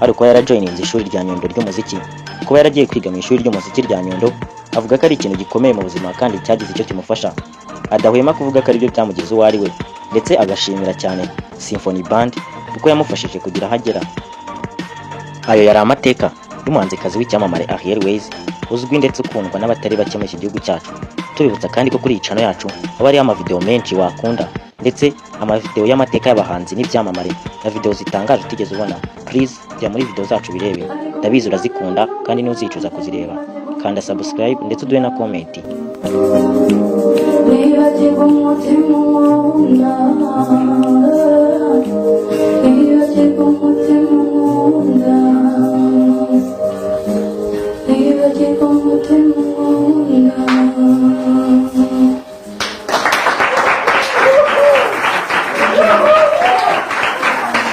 ari uko yarajoininze ishuri rya Nyundo ry'umuziki, kuba yaragiye kwiga mu ishuri ry'umuziki rya Nyundo. Avuga ko ari ikintu gikomeye mu buzima kandi cyagize icyo kimufasha. Adahwema kuvuga ko aribyo byamugize uwo ari we, ndetse agashimira cyane Symphony Band kuko yamufashije kugira aho agera. Ayo yari amateka y'umuhanzikazi w'icyamamare Ariel Wayz, uzwi ndetse ukundwa n'abatari bake muri iki gihugu cyacu. Tubibutsa kandi ko kuri iyi channel yacu haba hariho amavideo menshi wakunda, ndetse amavideo y'amateka y'abahanzi n'ibyamamare na video zitangaje utigeze ubona. Please, jya muri video zacu birebe, ndabizi urazikunda kandi ntuzicuza kuzireba. Kanda subscribe ndetse uduhe na comment. Nibagirwa umutima unkunda.